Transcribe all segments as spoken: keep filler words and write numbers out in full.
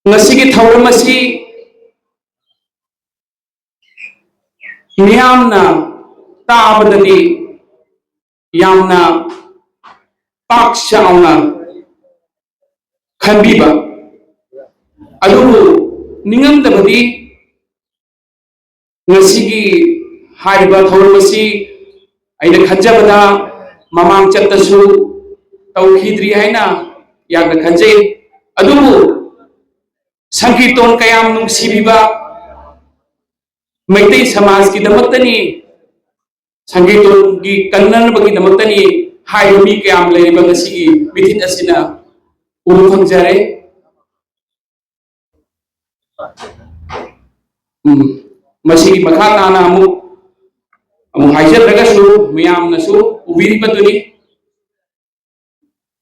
ꯉꯁꯤꯒꯤ ꯊꯧꯔꯝ ꯑꯁꯤ ꯃꯤꯌꯥꯝꯅ ꯇꯥꯕꯗꯗꯤ ꯌꯥꯝꯅ ꯄꯥꯛ ꯆꯥꯎꯅ ꯈꯟꯕꯤꯕ, ꯑꯗꯨꯕꯨ ꯅꯤꯡꯉꯝꯗꯕꯗꯤ ꯉꯁꯤꯒꯤ ꯍꯥꯏꯔꯤꯕ ꯊꯧꯔꯝ ꯑꯁꯤ ꯑꯩꯅ ꯈꯟꯖꯕꯗ ꯃꯃꯥꯡ ꯆꯠꯇꯁꯨ ꯇꯧꯈꯤꯗ꯭ꯔꯤ ꯍꯥꯏꯅ ꯌꯥꯝꯅ ꯈꯟꯖꯩ꯫ ꯑꯗꯨꯕꯨ ꯁꯪꯀꯤꯔꯇꯣꯟ ꯀꯌꯥꯝ ꯅꯨꯡꯁꯤꯕꯤꯕ ꯃꯩꯇꯩ ꯁꯃꯥꯖꯀꯤꯗꯃꯛꯇꯅꯤ, ꯁꯪꯀꯤꯔꯇꯣꯟꯒꯤ ꯀꯟꯅꯅꯕꯒꯤꯗꯃꯛꯇꯅꯤ ꯍꯥꯏꯕ ꯃꯤ ꯀꯌꯥꯝ ꯂꯩꯔꯤꯕ ꯉꯁꯤꯒꯤ ꯃꯤꯊꯤꯠ ꯑꯁꯤꯅ ꯎꯕ ꯐꯪꯖꯔꯦ꯫ ꯎꯝ, ꯃꯁꯤꯒꯤ ꯃꯈꯥ ꯇꯥꯅ ꯑꯃꯨꯛ ꯑꯃꯨꯛ ꯍꯥꯏꯖꯗ꯭ꯔꯒꯁꯨ ꯃꯌꯥꯝꯅꯁꯨ ꯎꯕꯤꯔꯤꯕꯗꯨꯅꯤ꯫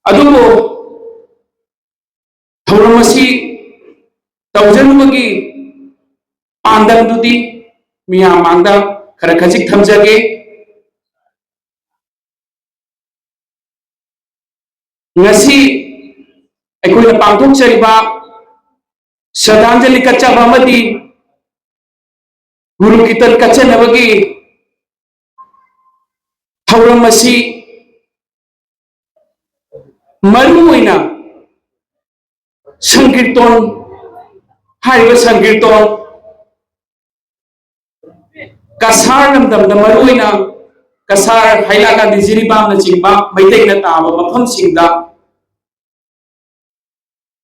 ꯑꯗꯨꯕꯨ ꯊꯧꯔꯝ ꯑꯁꯤ ꯇꯧꯖꯔꯨꯕꯒꯤ ꯄꯥꯟꯗꯝꯗꯨꯗꯤ ꯃꯤꯌꯥꯝ ꯃꯥꯡꯗ ꯈꯔ ꯈꯖꯤꯛ ꯊꯝꯖꯒꯦ꯫ ꯉꯁꯤ ꯑꯩꯈꯣꯏꯅ ꯄꯥꯡꯊꯣꯛꯆꯔꯤꯕ ꯁ꯭ꯔꯗꯥꯟꯖꯂꯤ ꯀꯠꯆꯕ ꯑꯃꯗꯤ ꯒꯨꯔꯨ ꯀꯤꯔꯇꯟ ꯀꯠꯆꯅꯕꯒꯤ ꯊꯧꯔꯝ ꯑꯁꯤ ꯃꯔꯨ ꯑꯣꯏꯅ ꯁꯪꯀꯤꯔꯇꯣꯟ, ꯍꯥꯏꯔꯤꯕ ꯁꯪꯀꯤꯔꯇꯣꯟ ꯀꯁꯥꯔ ꯂꯝꯗꯝꯗ, ꯃꯔꯨ ꯑꯣꯏꯅ ꯀꯁꯥꯔ, ꯍꯥꯏꯂꯥꯀꯟꯗꯤ, ꯖꯤꯔꯤꯕꯥꯝꯅꯆꯤꯡꯕ ꯃꯩꯇꯩꯅ ꯇꯥꯕ ꯃꯐꯝꯁꯤꯡꯗ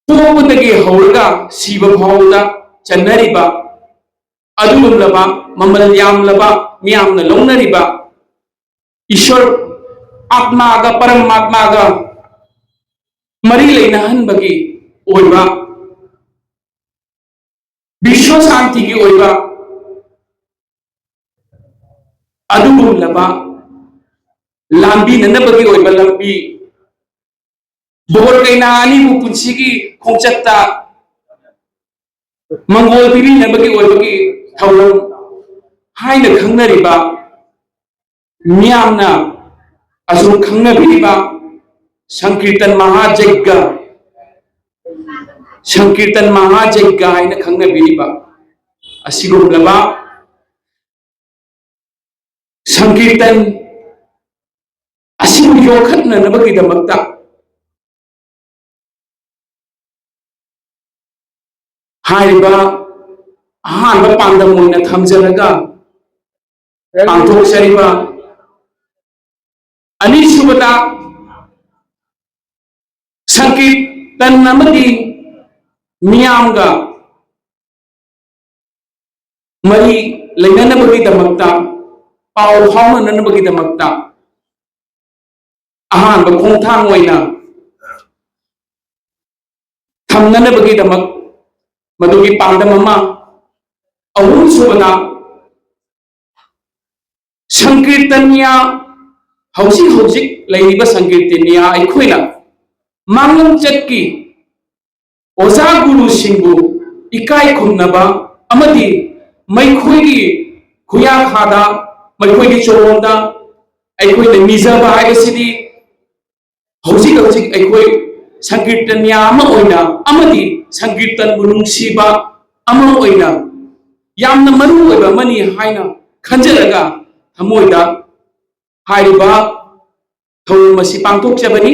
ꯄꯣꯛꯄꯗꯒꯤ ꯍꯧꯔꯒ ꯁꯤꯕ ꯐꯥꯎꯕꯗ ꯆꯟꯅꯔꯤꯕ ꯑꯗꯨꯒꯨꯝꯂꯕ ꯃꯃꯜ ꯌꯥꯝꯂꯕ, ꯃꯤꯌꯥꯝꯅ ꯂꯧꯅꯔꯤꯕ ꯏꯁꯣꯔ, ꯑꯥꯠꯃꯥꯒ ꯄꯔꯃꯥꯠꯃꯥꯒ ꯃꯔꯤ ꯂꯩꯅꯍꯟꯕꯒꯤ ꯑꯣꯏꯕ, ꯕꯤꯁ꯭ꯋ ꯁꯥꯟꯇꯤꯒꯤ ꯑꯣꯏꯕ ꯑꯗꯨꯒꯨꯝꯂꯕ ꯂꯥꯟꯕꯤꯅꯅꯕꯒꯤ ꯑꯣꯏꯕ ꯂꯝꯕꯤ, ꯕꯣꯔ ꯀꯩꯅꯥ ꯑꯅꯤꯕꯨ ꯄꯨꯟꯁꯤꯒꯤ ꯈꯣꯡꯆꯠꯇ ꯃꯪꯒꯣꯜ ꯄꯤꯕꯤꯅꯕꯒꯤ ꯑꯣꯏꯕꯒꯤ ꯊꯧꯔꯝ ꯍꯥꯏꯅ ꯈꯪꯅꯔꯤꯕ, ꯃꯤꯌꯥꯝꯅ ꯑꯁꯨꯝ ꯈꯪꯅꯕꯤꯔꯤꯕ ꯁꯪꯀꯤꯔꯇꯟ ꯃꯍꯥꯖꯒ꯭ꯌ ꯁꯪꯀꯤꯔꯇꯟ ꯃꯍꯥꯖꯩꯒ ꯍꯥꯏꯅ ꯈꯪꯅꯕꯤꯔꯤꯕ ꯑꯁꯤꯒꯨꯝꯂꯕ ꯁꯪꯀꯤꯔꯇꯟ ꯑꯁꯤꯕꯨ ꯌꯣꯛꯈꯠꯅꯅꯕꯒꯤꯗꯃꯛꯇ ꯍꯥꯏꯔꯤꯕ ꯑꯍꯥꯟꯕ ꯄꯥꯟꯗꯝ ꯑꯣꯏꯅ ꯊꯝꯖꯔꯒ ꯄꯥꯡꯊꯣꯛꯆꯔꯤꯕ, ꯑꯅꯤꯁꯨꯕꯗ ꯁꯪꯀꯤꯔꯇꯟ ꯑꯃꯗꯤ ꯃꯤꯌꯥꯝꯒ ꯃꯔꯤ ꯂꯩꯅꯅꯕꯒꯤꯗꯃꯛꯇ, ꯄꯥꯎ ꯐꯥꯎꯅꯅꯕꯒꯤꯗꯃꯛꯇ ꯑꯍꯥꯟꯕ ꯈꯣꯡꯊꯥꯡ ꯑꯣꯏꯅ ꯊꯝꯅꯅꯕꯒꯤꯗꯃꯛ ꯃꯗꯨꯒꯤ ꯄꯥꯟꯗꯝ ꯑꯃ, ꯑꯍꯨꯝꯁꯨꯕꯗ ꯁꯪꯀꯤꯔꯇꯟꯌꯥ, ꯍꯧꯖꯤꯛ ꯍꯧꯖꯤꯛ ꯂꯩꯔꯤꯕ ꯁꯪꯀꯤꯔꯇꯟꯌꯥ ꯑꯩꯈꯣꯏꯅ ꯃꯥꯡꯂꯝꯆꯠꯀꯤ ꯑꯣꯖꯥ ꯒꯨꯔꯨꯁꯤꯡꯕꯨ ꯏꯀꯥꯏ ꯈꯨꯝꯅꯕ ꯑꯃꯗꯤ ꯃꯩꯈꯣꯏꯒꯤ ꯈꯨꯌꯥꯈꯥꯗ, ꯃꯩꯈꯣꯏꯒꯤ ꯆꯣꯔꯣꯝꯗ ꯑꯩꯈꯣꯏꯅ ꯅꯤꯖꯕ ꯍꯥꯏꯕꯁꯤꯗꯤ ꯍꯧꯖꯤꯛ ꯍꯧꯖꯤꯛ ꯑꯩꯈꯣꯏ ꯁꯪꯀꯤꯔꯇꯟꯌꯥ ꯑꯃ ꯑꯣꯏꯅ ꯑꯃꯗꯤ ꯁꯪꯀꯤꯔꯇꯟꯕꯨ ꯅꯨꯡꯁꯤꯕ ꯑꯃ ꯑꯣꯏꯅ ꯌꯥꯝꯅ ꯃꯔꯨ ꯑꯣꯏꯕ ꯑꯃꯅꯤ ꯍꯥꯏꯅ ꯈꯟꯖꯔꯒ ꯊꯃꯣꯏꯗ ꯍꯥꯏꯔꯤꯕ ꯊꯧꯔꯝ ꯑꯁꯤ ꯄꯥꯡꯊꯣꯛꯆꯕꯅꯤ꯫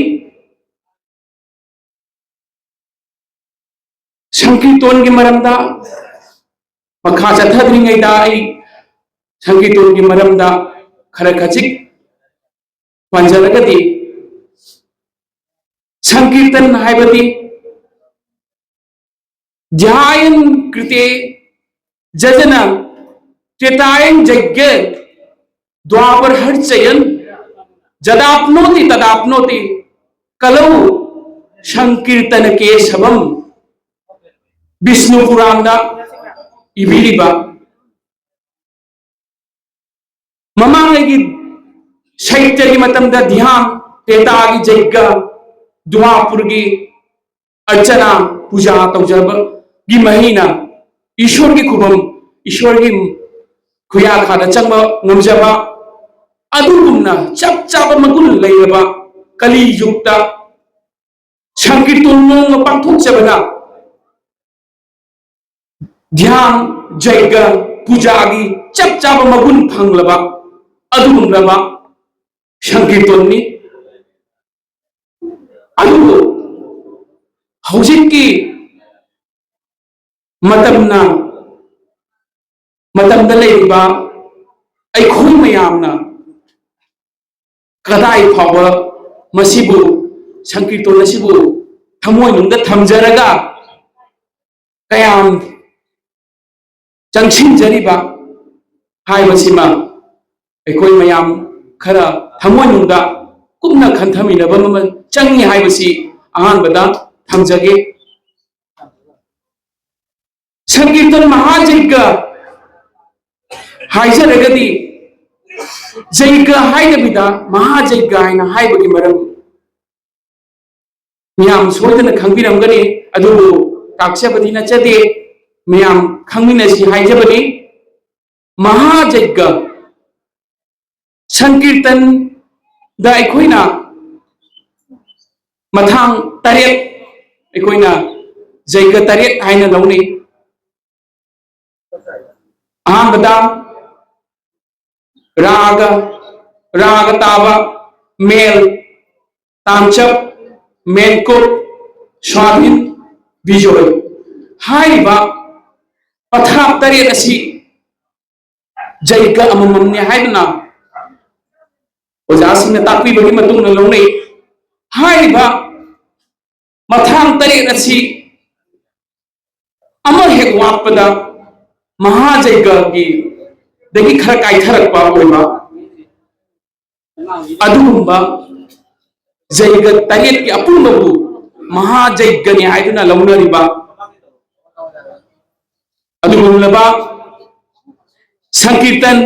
ꯁꯪꯀꯤꯔꯇꯣꯟꯒꯤ ꯃꯔꯝꯗ ꯃꯈꯥ ꯆꯠꯊꯗ꯭ꯔꯤꯉꯩꯗ ꯑꯩ ꯁꯪꯀꯤꯔꯇꯣꯟꯒꯤ ꯃꯔꯝꯗ ꯈꯔ ꯈꯖꯤꯛ ꯄꯟꯖꯔꯒꯗꯤ, ꯁꯪꯀꯤꯔꯇꯟ ꯍꯥꯏꯕꯗꯤ ध्यान कृते जजन त्रेतायन यज्ञ द्वापर हर चयन जदापनोति तदापनोति कलौ संकीर्तन केशवम꯫ ꯕꯤꯁꯅꯨ ꯄꯨꯔꯥꯟꯗ ꯏꯕꯤꯔꯤꯕ ꯃꯃꯥꯡꯉꯩꯒꯤ ꯁꯥꯍꯤꯇ꯭ꯌꯒꯤ ꯃꯇꯝꯗ ꯙ꯭ꯌꯥꯟ, ꯇ꯭ꯔꯦꯇꯥꯒꯤ ꯖꯩꯒ, ꯗ꯭ꯋꯥꯄꯨꯔꯒꯤ ꯑꯔꯆꯅꯥ, ꯄꯨꯖꯥ ꯇꯧꯖꯕꯒꯤ ꯃꯍꯩꯅ ꯏꯁꯣꯔꯒꯤ ꯈꯨꯕꯝ, ꯏꯁꯣꯔꯒꯤ ꯈꯨꯌꯥꯈꯥꯗ ꯆꯪꯕ ꯉꯝꯖꯕ, ꯑꯗꯨꯒꯨꯝꯅ ꯆꯞ ꯆꯥꯕ ꯃꯒꯨꯟ ꯂꯩꯔꯕ ꯀꯂꯤ ꯌꯨꯒꯇ ꯁꯪꯀꯤꯔꯇꯟ ꯅꯣꯡꯃ ꯄꯥꯡꯊꯣꯛꯆꯕꯅ ꯙ꯭ꯌꯥꯟ, ꯖꯩꯒ, ꯄꯨꯖꯥꯒꯤ ꯆꯞ ꯆꯥꯕ ꯃꯒꯨꯟ ꯐꯪꯂꯕ ꯑꯗꯨꯒꯨꯝꯂꯕ ꯁꯪꯀꯤꯔꯇꯟꯅꯤ꯫ ꯑꯗꯨꯕꯨ ꯍꯧꯖꯤꯛꯀꯤ ꯃꯇꯝꯅ, ꯃꯇꯝꯗ ꯂꯩꯔꯤꯕ ꯑꯩꯈꯣꯏ ꯃꯌꯥꯝꯅ ꯀꯗꯥꯏ ꯐꯥꯎꯕ ꯃꯁꯤꯕꯨ, ꯁꯪꯀꯤꯔꯇꯟ ꯑꯁꯤꯕꯨ ꯊꯃꯣꯏꯅꯨꯡꯗ ꯊꯝꯖꯔꯒ ꯀꯌꯥꯝ ꯆꯪꯁꯤꯟꯖꯔꯤꯕ ꯍꯥꯏꯕꯁꯤꯃ ꯑꯩꯈꯣꯏ ꯃꯌꯥꯝ ꯈꯔ ꯊꯃꯣꯏꯅꯨꯡꯗ ꯀꯨꯞꯅ ꯈꯟꯊꯃꯤꯟꯅꯕ ꯑꯃ ꯆꯪꯏ ꯍꯥꯏꯕꯁꯤ ꯑꯍꯥꯟꯕꯗ ꯊꯝꯖꯒꯦ꯫ ꯁꯪꯀꯤꯔꯇꯟ ꯃꯍꯥꯖꯩꯒ ꯍꯥꯏꯖꯔꯒꯗꯤ, ꯖꯩꯒ ꯍꯥꯏꯗꯕꯤꯗ ꯃꯍꯥꯖꯩꯒ ꯍꯥꯏꯅ ꯍꯥꯏꯕꯒꯤ ꯃꯔꯝ ꯃꯌꯥꯝ ꯁꯣꯏꯗꯅ ꯈꯪꯕꯤꯔꯝꯒꯅꯤ, ꯑꯗꯨꯕꯨ ꯇꯥꯛꯆꯕꯗꯤ ꯅꯠꯆꯗꯦ, ꯃꯌꯥꯝ ꯈꯪꯃꯤꯟꯅꯁꯤ ꯍꯥꯏꯖꯕꯅꯤ꯫ ꯃꯍꯥꯖꯩꯒ ꯁꯪꯀꯤꯔꯇꯟꯗ ꯑꯩꯈꯣꯏꯅ ꯃꯊꯥꯡ ꯇꯔꯦꯠ, ꯑꯩꯈꯣꯏꯅ ꯖꯩꯒ ꯇꯔꯦꯠ ꯍꯥꯏꯅ ꯂꯧꯅꯩ꯫ ꯑꯍꯥꯟꯕꯗ ꯔꯥꯒ, ꯔꯥꯒ ꯇꯥꯕ, ꯃꯦꯜ, ꯇꯥꯟꯆꯞ, ꯃꯦꯟꯀꯨꯞ, ꯁ꯭ꯋꯥꯙꯤꯟ, ꯕꯤꯖꯣꯏ ꯍꯥꯏꯔꯤꯕ ꯄꯊꯥꯞ ꯇꯔꯦꯠ ꯑꯁꯤ ꯖꯩꯒ ꯑꯃꯃꯝꯅꯤ ꯍꯥꯏꯗꯨꯅ ꯑꯣꯖꯥꯁꯤꯡꯅ ꯇꯥꯛꯄꯤꯕꯒꯤ ꯃꯇꯨꯡ ꯏꯟꯅ ꯂꯧꯅꯩ꯫ ꯍꯥꯏꯔꯤꯕ ꯃꯊꯥꯡ ꯇꯔꯦꯠ ꯑꯁꯤ ꯑꯃ ꯍꯦꯛ ꯋꯥꯠꯄꯗ ꯃꯍꯥꯖꯩꯒꯒꯤ ꯗꯒꯤ ꯈꯔ ꯀꯥꯏꯊꯔꯛꯄ ꯑꯣꯏꯕ ꯑꯗꯨꯒꯨꯝꯕ ꯖꯩꯒ ꯇꯔꯦꯠꯀꯤ ꯑꯄꯨꯟꯕꯕꯨ ꯃꯍꯥꯖꯩꯒꯅꯤ ꯍꯥꯏꯗꯨꯅ ꯂꯧꯅꯔꯤꯕ ꯑꯗꯨꯒꯨꯝꯂꯕ ꯁꯪꯀꯤꯔꯇꯟ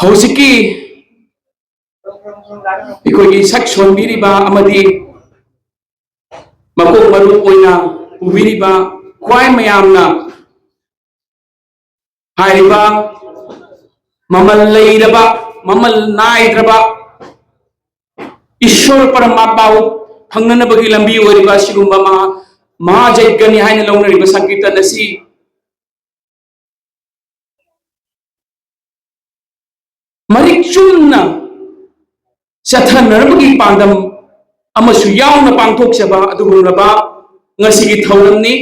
ꯍꯧꯖꯤꯛꯀꯤ ꯑꯩꯈꯣꯏꯒꯤ ꯁꯛ ꯁꯣꯟꯕꯤꯔꯤꯕ ꯑꯃꯗꯤ ꯃꯀꯣꯛ ꯃꯔꯨ ꯑꯣꯏꯅ ꯄꯨꯕꯤꯔꯤꯕ ꯈ꯭ꯋꯥꯏ ꯃꯌꯥꯝꯅ ꯍꯥꯏꯔꯤꯕ ꯃꯃꯜ ꯂꯩꯔꯕ, ꯃꯃꯜ ꯅꯥꯏꯗ꯭ꯔꯕ ꯏꯁꯣꯔ ꯄꯔꯃꯥꯠꯃꯥꯕꯨ ꯐꯪꯅꯅꯕꯒꯤ ꯂꯝꯕꯤ ꯑꯣꯏꯔꯤꯕ ꯑꯁꯤꯒꯨꯝꯕ ꯃꯍꯥ-, ꯃꯍꯥꯖꯩꯒꯅꯤ ꯍꯥꯏꯅ ꯂꯧꯅꯔꯤꯕ ꯁꯪꯀꯤꯔꯇꯟ ꯑꯁꯤ ꯃꯔꯤꯛ ꯆꯨꯝꯅ ꯆꯠꯊꯅꯅꯕꯒꯤ ꯄꯥꯟꯗꯝ ꯑꯃꯁꯨ ꯌꯥꯎꯅ ꯄꯥꯡꯊꯣꯛꯆꯕ ꯑꯗꯨꯒꯨꯝꯂꯕ ꯉꯁꯤꯒꯤ ꯊꯧꯔꯝꯅꯤ꯫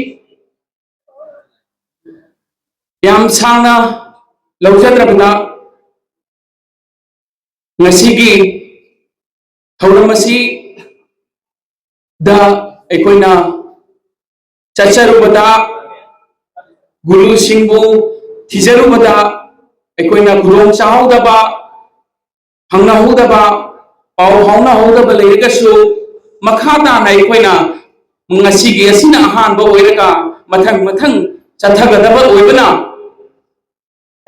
ꯌꯥꯝ ꯁꯥꯡꯅ ꯂꯧꯖꯗ꯭ꯔꯕꯗ, ꯉꯁꯤꯒꯤ ꯊꯧꯔꯝ ꯑꯁꯤꯗ ꯑꯩꯈꯣꯏꯅ ꯆꯠꯆꯔꯨꯕꯗ, ꯒꯨꯔꯨꯁꯤꯡꯕꯨ ꯊꯤꯖꯔꯨꯕꯗ ꯑꯩꯈꯣꯏꯅ ꯈꯨꯗꯣꯡ ꯆꯥꯍꯧꯗꯕ, ꯍꯪꯅꯍꯧꯗꯕ, ꯄꯥꯎ ꯐꯥꯎꯅꯍꯧꯗꯕ ꯂꯩꯔꯒꯁꯨ, ꯃꯈꯥ ꯇꯥꯅ ꯑꯩꯈꯣꯏꯅ ꯉꯁꯤꯒꯤ ꯑꯁꯤꯅ ꯑꯍꯥꯟꯕ ꯑꯣꯏꯔꯒ ꯃꯊꯪ ꯃꯊꯪ ꯆꯠꯊꯒꯗꯕ ꯑꯣꯏꯕꯅ,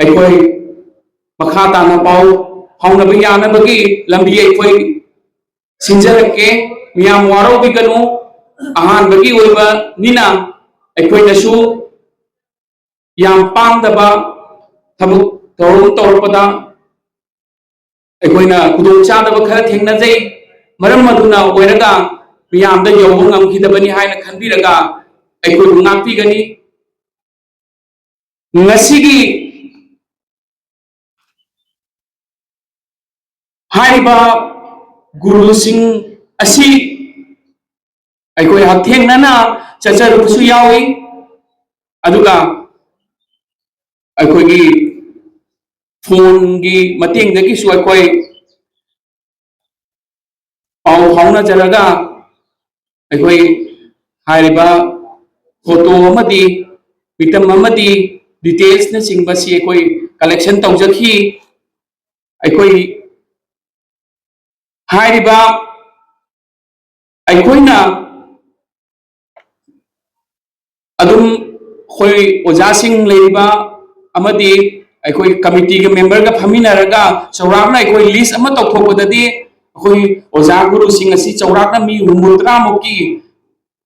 ꯑꯩꯈꯣꯏ ꯃꯈꯥ ꯇꯥꯅ ꯄꯥꯎ ꯐꯥꯎꯅꯕ ꯌꯥꯅꯕꯒꯤ ꯂꯝꯕꯤ ꯑꯩꯈꯣꯏ ꯁꯤꯟꯖꯔꯛꯀꯦ꯫ ꯃꯤꯌꯥꯝ ꯋꯥꯔꯧꯕꯤꯒꯅꯨ, ꯑꯍꯥꯟꯕꯒꯤ ꯑꯣꯏꯕꯅꯤꯅ ꯑꯩꯈꯣꯏꯅꯁꯨ ꯌꯥꯝ ꯄꯥꯝꯗꯕ ꯊꯕꯛ ꯊꯧꯔꯝ ꯇꯧꯔꯛꯄꯗ ꯑꯩꯈꯣꯏꯅ ꯈꯨꯗꯣꯡꯆꯥꯗꯕ ꯈꯔ ꯊꯦꯡꯅꯖꯩ꯫ ꯃꯔꯝ ꯑꯗꯨꯅ ꯑꯣꯏꯔꯒ ꯃꯤꯌꯥꯝꯗ ꯌꯧꯕ ꯉꯝꯈꯤꯗꯕꯅꯤ ꯍꯥꯏꯅ ꯈꯟꯕꯤꯔꯒ ꯑꯩꯈꯣꯏꯕꯨ ꯉꯥꯛꯄꯤꯒꯅꯤ꯫ ꯉꯁꯤꯒꯤ ꯍꯥꯏꯔꯤꯕ ꯒꯨꯔꯨꯁꯤꯡ ꯑꯁꯤ ꯑꯩꯈꯣꯏ ꯍꯛꯊꯦꯡꯅꯅ ꯆꯠꯆꯔꯨꯕꯁꯨ ꯌꯥꯎꯏ, ꯑꯗꯨꯒ ꯑꯩꯈꯣꯏꯒꯤ ꯐꯣꯟꯒꯤ ꯃꯇꯦꯡꯗꯒꯤꯁꯨ ꯑꯩꯈꯣꯏ ꯄꯥꯎ ꯐꯥꯎꯅꯖꯔꯒ ꯑꯩꯈꯣꯏ ꯍꯥꯏꯔꯤꯕ ꯐꯣꯇꯣ ꯑꯃꯗꯤ ꯃꯤꯇꯝ ꯑꯃꯗꯤ ꯗꯤꯇꯦꯜꯁꯅꯆꯤꯡꯕꯁꯤ ꯑꯩꯈꯣꯏ ꯀꯂꯦꯛꯁꯟ ꯇꯧꯖꯈꯤ꯫ ꯑꯩꯈꯣꯏ ꯍꯥꯏꯔꯤꯕ ꯑꯩꯈꯣꯏꯅ ꯑꯗꯨꯝ ꯑꯩꯈꯣꯏ ꯑꯣꯖꯥꯁꯤꯡ ꯂꯩꯔꯤꯕ ꯑꯃꯗꯤ ꯑꯩꯈꯣꯏ ꯀꯃꯤꯇꯤꯒꯤ ꯃꯦꯝꯕꯔꯒ ꯐꯝꯃꯤꯟꯅꯔꯒ ꯆꯥꯎꯔꯥꯛꯅ ꯑꯩꯈꯣꯏ ꯂꯤꯁ ꯑꯃ ꯇꯧꯊꯣꯛꯄꯗꯗꯤ ꯑꯩꯈꯣꯏ ꯑꯣꯖꯥ ꯒꯨꯔꯨꯁꯤꯡ ꯑꯁꯤ ꯆꯥꯎꯔꯥꯛꯅ ꯃꯤ ꯍꯨꯝꯐꯨꯇꯔꯥꯃꯨꯛꯀꯤ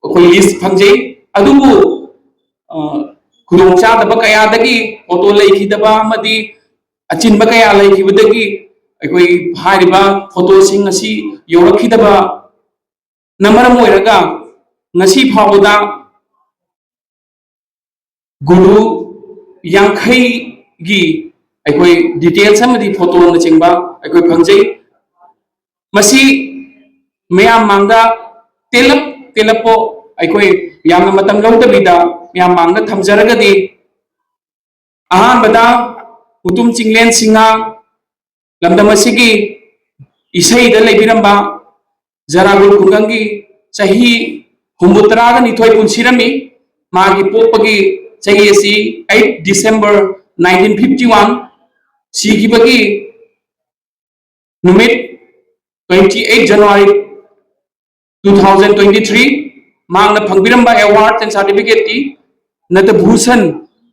ꯑꯩꯈꯣꯏ ꯂꯤꯁ ꯐꯪꯖꯩ꯫ ꯑꯗꯨꯕꯨ, ꯑ, ꯈꯨꯗꯣꯡꯆꯥꯗꯕ ꯀꯌꯥꯗꯒꯤ ꯑꯣꯇꯣ ꯂꯩꯈꯤꯗꯕ ꯑꯃꯗꯤ ꯑꯆꯤꯟꯕ ꯀꯌꯥ ꯂꯩꯈꯤꯕꯗꯒꯤ ꯑꯩꯈꯣꯏ ꯍꯥꯏꯔꯤꯕ ꯐꯣꯇꯣꯁꯤꯡ ꯑꯁꯤ ꯌꯧꯔꯛꯈꯤꯗꯕꯅ ꯃꯔꯝ ꯑꯣꯏꯔꯒ ꯉꯁꯤ ꯐꯥꯎꯕꯗ ꯒꯨꯔꯨ ꯌꯥꯡꯈꯩꯒꯤ ꯑꯩꯈꯣꯏ ꯗꯤꯇꯦꯜꯁ ꯑꯃꯗꯤ ꯐꯣꯇꯣꯅꯆꯤꯡꯕ ꯑꯩꯈꯣꯏ ꯐꯪꯖꯩ꯫ ꯃꯁꯤ ꯃꯌꯥꯝ ꯃꯥꯡꯗ ꯇꯦꯜꯂꯞ ꯇꯦꯜꯂꯞꯄꯣ ꯑꯩꯈꯣꯏ ꯌꯥꯝꯅ ꯃꯇꯝ ꯂꯧꯗꯕꯤꯗ ꯃꯌꯥꯝ ꯃꯥꯡꯗ ꯊꯝꯖꯔꯒꯗꯤ, ꯑꯍꯥꯟꯕꯗ ꯎꯇꯨꯝ ꯆꯤꯡꯂꯦꯟ ꯁꯤꯡꯍ, ꯂꯝꯗꯝ ꯑꯁꯤꯒꯤ ꯏꯁꯩꯗ ꯂꯩꯕꯤꯔꯝꯕ ꯖꯔꯥꯒꯨꯔ ꯈꯨꯡꯒꯪꯒꯤ ꯆꯍꯤ ꯍꯨꯝꯐꯨ ꯇꯔꯥꯒ ꯅꯤꯊꯣꯏ ꯄꯨꯟꯁꯤꯔꯝꯃꯤ꯫ ꯃꯥꯒꯤ ꯄꯣꯛꯄꯒꯤ ꯆꯍꯤ ꯑꯁꯤ eight December nineteen fifty one, ꯁꯤꯈꯤꯕꯒꯤ ꯅꯨꯃꯤꯠ twenty eight January two thousand twenty three꯫ ꯃꯍꯥꯛꯅ ꯐꯪꯕꯤꯔꯝꯕ award and certificate T Natabhushan,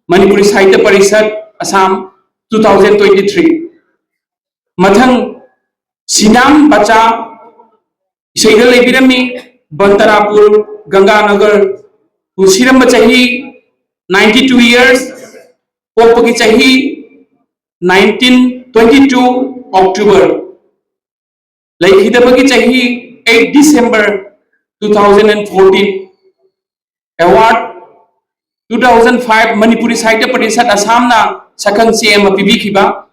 Manipuri Sahitya Parishad, Assam, two thousand twenty three꯫ ꯃꯊꯪ ꯁꯤꯅꯥꯝ ꯕꯆꯥ ꯏꯁꯩꯗ ꯂꯩꯕꯤꯔꯝꯃꯤ, ꯕꯟꯇꯔꯥꯄꯨꯔ, ꯒꯪꯒꯥꯅꯒꯔ, ꯄꯨꯟꯁꯤꯔꯝꯕ ꯆꯍꯤ ninety two years, ꯄꯣꯛꯄꯒꯤ ꯆꯍꯤ nineteen twenty two October, ꯂꯩꯈꯤꯗꯕꯒꯤ ꯆꯍꯤ eight December two thousand and fourteen꯫ Award two thousand five Manipuri Sahitya parishad ꯑꯁꯥꯝꯅ ꯁꯛꯈꯪ ꯆꯦ ꯑꯃ ꯄꯤꯕꯤꯈꯤꯕ꯫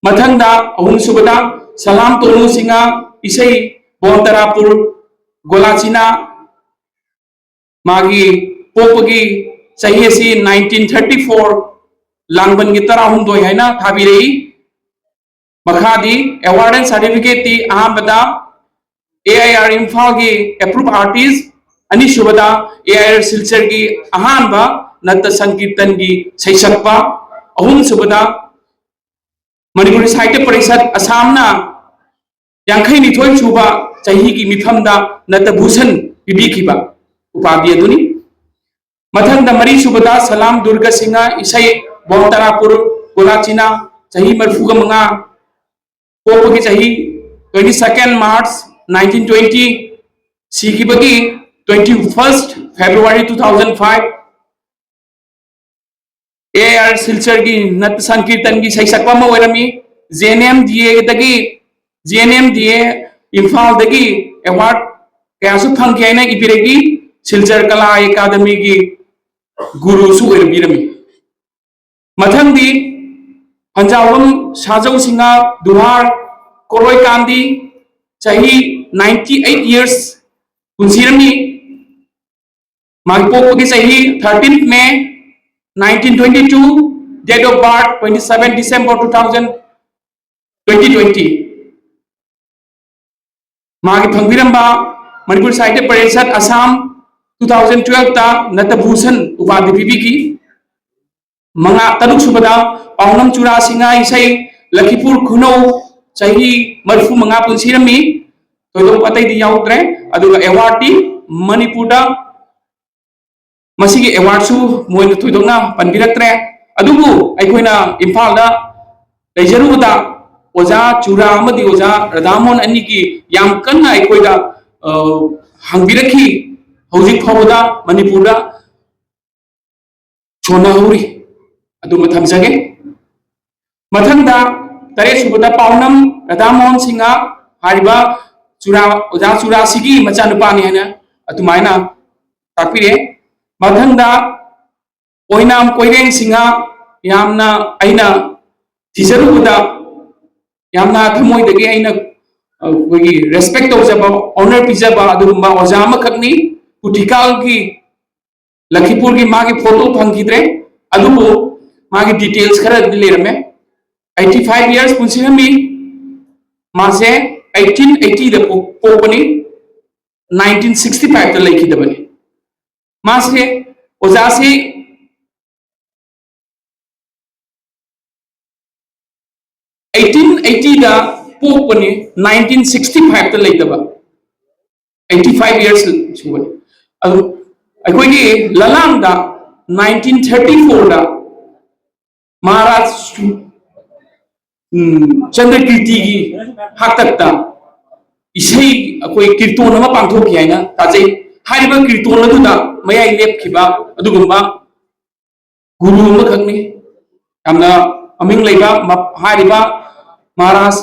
ꯃꯊꯪꯗ ꯑꯍꯨꯝꯁꯨꯕꯗ ꯁꯂꯥꯝ ꯇꯣꯅꯨ ꯁꯤꯡꯍ, ꯏꯁꯩ ꯕꯣꯟ ꯇꯔꯥꯄꯨꯔ ꯒꯣꯂꯥꯆꯤꯅꯥ, ꯃꯥꯒꯤ ꯄꯣꯛꯄꯒꯤ ꯆꯍꯤ ꯑꯁꯤ nineteen thirty four, ꯂꯥꯡꯕꯟꯒꯤ ꯇꯔꯥꯍꯨꯝꯗꯣꯏ ꯍꯥꯏꯅ ꯊꯥꯕꯤꯔꯛꯏ꯫ ꯃꯈꯥꯗꯤ award and certificate ꯇꯤ ꯑꯍꯥꯟꯕꯗ A I R ꯏꯝꯐꯥꯜꯒꯤ approved artist, ꯑꯅꯤꯁꯨꯕꯗ A I R ꯁꯤꯜꯆꯔꯒꯤ ꯑꯍꯥꯟꯕ ꯅꯠꯇ ꯁꯪꯀꯤꯔꯇꯟꯒꯤ ꯁꯩꯁꯛꯄ, ꯑꯍꯨꯝꯁꯨꯕꯗ ꯃꯅꯤꯄꯨꯔꯤ ꯁꯥꯍꯤꯇ꯭ꯌ ꯄꯔꯤꯁꯠ ꯑꯁꯥꯝꯅ ꯌꯥꯡꯈꯩ ꯅꯤꯊꯣꯏ ꯁꯨꯕ ꯆꯍꯤꯒꯤ ꯃꯤꯐꯝꯗ ꯅꯇꯚꯨꯁꯟ ꯄꯤꯕꯤꯈꯤꯕ ꯎꯄꯥꯙꯤ ꯑꯗꯨꯅꯤ꯫ ꯃꯊꯪꯗ ꯃꯔꯤꯁꯨꯕꯗ ꯁꯂꯥꯝ ꯗꯨꯔꯒ ꯁꯤꯡꯍ, ꯏꯁꯩ ꯕꯣꯝ ꯇꯔꯥꯄꯨꯔ ꯒꯣꯂꯥꯆꯤꯅꯥ, ꯆꯍꯤ ꯃꯔꯤꯐꯨꯒ ꯃꯉꯥ, ꯄꯣꯛꯄꯒꯤ ꯆꯍꯤ twenty second March nineteen twenty, ꯁꯤꯈꯤꯕꯒꯤ twenty first February two thousand five꯫ A I R ꯁꯤꯜꯆꯔꯒꯤ ꯅꯠ ꯁꯪꯀꯤꯔꯇꯟꯒꯤ ꯁꯩꯁꯛꯄ ꯑꯃ ꯑꯣꯏꯔꯝꯃꯤ꯫ ꯖꯦ ꯑꯦꯟ ꯑꯦꯝ ꯗꯤ ꯑꯦꯗꯒꯤ, J N M D A ꯏꯝꯐꯥꯜꯗꯒꯤ ꯑꯦꯋꯥꯔꯗ ꯀꯌꯥꯁꯨ ꯐꯪꯈꯤ ꯍꯥꯏꯅ ꯏꯕꯤꯔꯛꯏ꯫ ꯁꯤꯜꯆꯔ ꯀꯂꯥ ꯑꯦꯀꯥꯗꯃꯤꯒꯤ ꯒꯨꯔꯨꯁꯨ ꯑꯣꯏꯔꯝꯕꯤꯔꯝꯃꯤ꯫ ꯃꯊꯪꯗꯤ ꯐꯟꯖꯥꯎꯕꯝ ꯁꯥꯖꯧ ꯁꯤꯡꯍ ꯗꯨꯍꯥꯔ ꯀꯣꯔꯣꯏ ꯀꯥꯟꯗꯤ, ꯆꯍꯤ ninety eight years ꯄꯨꯟꯁꯤꯔꯝꯃꯤ꯫ ꯃꯥꯒꯤ ꯄꯣꯛꯄꯒꯤ ꯆꯍꯤ thirteenth May nineteen twenty two, date of birth twenty seven December two thousand, twenty twenty꯫ ꯃꯥꯒꯤ ꯐꯪꯕꯤꯔꯝꯕ ꯃꯅꯤꯄꯨꯔ ꯁꯥꯍꯤꯇ꯭ꯌ Parishad Assam two thousand twelve ꯇ ꯅꯇꯚꯨꯁꯟ ꯎꯄꯥꯙꯤ ꯄꯤꯕꯤꯈꯤ꯫ ꯃꯉꯥ, ꯇꯔꯨꯛ ꯁꯨꯕꯗ ꯄꯥꯎꯅꯝ ꯆꯨꯔꯥ ꯁꯤꯡꯍ ꯏꯁꯩ ꯂꯈꯤꯄꯨꯔ ꯈꯨꯅꯧ, ꯆꯍꯤ ꯃꯔꯤꯐꯨ ꯃꯉꯥ ꯄꯨꯟꯁꯤꯔꯝꯃꯤ꯫ ꯊꯣꯏꯗꯣꯛꯄ ꯑꯇꯩꯗꯤ ꯌꯥꯎꯗ꯭ꯔꯦ꯫ ꯑꯗꯨꯒ ꯑꯦꯋꯥꯔꯗꯇꯤ ꯃꯅꯤꯄꯨꯔꯗ ꯃꯁꯤꯒꯤ ꯑꯦꯋꯥꯔꯗꯁꯨ ꯃꯣꯏꯅ ꯊꯣꯏꯗꯣꯛꯅ ꯄꯟꯕꯤꯔꯛꯇ꯭ꯔꯦ꯫ ꯑꯗꯨꯕꯨ ꯑꯩꯈꯣꯏꯅ ꯏꯝꯐꯥꯜꯗ ꯂꯩꯖꯔꯨꯕꯗ ꯑꯣꯖꯥ ꯆꯨꯔꯥ ꯑꯃꯗꯤ ꯑꯣꯖꯥ ꯔꯥꯙꯥꯃꯣꯍꯟ ꯑꯅꯤꯒꯤ ꯌꯥꯝ ꯀꯟꯅ ꯑꯩꯈꯣꯏꯗ, ꯑ, ꯍꯪꯕꯤꯔꯛꯈꯤ꯫ ꯍꯧꯖꯤꯛ ꯐꯥꯎꯕꯗ ꯃꯅꯤꯄꯨꯔꯗ ꯁꯣꯟꯅꯍꯧꯔꯤ꯫ ꯑꯗꯨꯃ ꯊꯝꯖꯒꯦ꯫ ꯃꯊꯪꯗ ꯇꯔꯦꯠ ꯁꯨꯕꯗ ꯄꯥꯎꯅꯝ ꯔꯥꯙꯥꯃꯣꯍꯟ ꯁꯤꯡꯍ ꯍꯥꯏꯔꯤꯕ ꯆꯨꯔꯥ, ꯑꯣꯖꯥ ꯆꯨꯔꯥꯁꯤꯒꯤ ꯃꯆꯥꯅꯨꯄꯥꯅꯤ ꯍꯥꯏꯅ ꯑꯗꯨꯃꯥꯏꯅ ꯇꯥꯛꯄꯤꯔꯦ꯫ ꯃꯊꯪꯗ ꯑꯣꯏꯅꯥꯝ ꯀꯣꯏꯔꯦꯡ ꯁꯤꯡꯍ, ꯌꯥꯝꯅ ꯑꯩꯅ ꯊꯤꯖꯔꯨꯕꯗ ꯌꯥꯝꯅ ꯊꯃꯣꯏꯗꯒꯤ ꯑꯩꯅ, ꯑ, ꯑꯩꯈꯣꯏꯒꯤ ꯔꯦꯁꯄꯦꯛ ꯇꯧꯖꯕ, ꯑꯣꯅꯔ ꯄꯤꯖꯕ ꯑꯗꯨꯒꯨꯝꯕ ꯑꯣꯖꯥ ꯑꯃꯈꯛꯅꯤ꯫ ꯄꯨꯊꯤꯀꯥꯜꯒꯤ ꯂꯈꯤꯄꯨꯔꯒꯤ ꯃꯥꯒꯤ ꯐꯣꯇꯣ ꯐꯪꯈꯤꯗ꯭ꯔꯦ, ꯑꯗꯨꯕꯨ ꯃꯥꯒꯤ ꯗꯤꯇꯦꯜꯁ ꯈꯔꯗꯤ ꯂꯩꯔꯝꯃꯦ꯫ Eighty five years ꯄꯨꯟꯁꯤꯔꯝꯃꯤ꯫ ꯃꯥꯁꯦ eighteen eighty ꯗ ꯄꯣꯛ-, ꯄꯣꯛꯄꯅꯤ, nineteen sixty five ꯇ ꯂꯩꯈꯤꯗꯕꯅꯤ꯫ ꯃꯥꯁꯦ, ꯑꯣꯖꯥꯁꯤ eighteen eighty ꯗ ꯄꯣꯛꯄꯅꯤ, nineteen sixty five ꯇ ꯂꯩꯇꯕ꯫ Eighty five years ꯁꯨꯕꯅꯤ꯫ ꯑꯗꯨ ꯑꯩꯈꯣꯏꯒꯤ ꯂꯂꯥꯡꯗ nineteen thirty four ꯗ ꯃꯍꯥꯔꯥꯖ ꯁꯨ-, ꯎꯝ, ꯆꯟꯗ꯭ꯔꯀꯤꯔꯇꯤꯒꯤ ꯍꯥꯛꯇꯛꯇ ꯏꯁꯩ, ꯑꯩꯈꯣꯏ ꯀꯤꯔꯇꯣꯟ ꯑꯃ ꯄꯥꯡꯊꯣꯛꯈꯤ ꯍꯥꯏꯅ ꯇꯥꯖꯩ꯫ ꯍꯥꯏꯔꯤꯕ ꯀꯤꯔꯇꯣꯟ ꯑꯗꯨꯗ ꯃꯌꯥꯏ ꯂꯦꯞꯈꯤꯕ ꯑꯗꯨꯒꯨꯝꯕ ꯒꯨꯔꯨ ꯑꯃꯈꯛꯅꯤ꯫ ꯌꯥꯝꯅ ꯃꯃꯤꯡ ꯂꯩꯕ ꯃ-, ꯍꯥꯏꯔꯤꯕ ꯃꯍꯥꯔꯥꯖ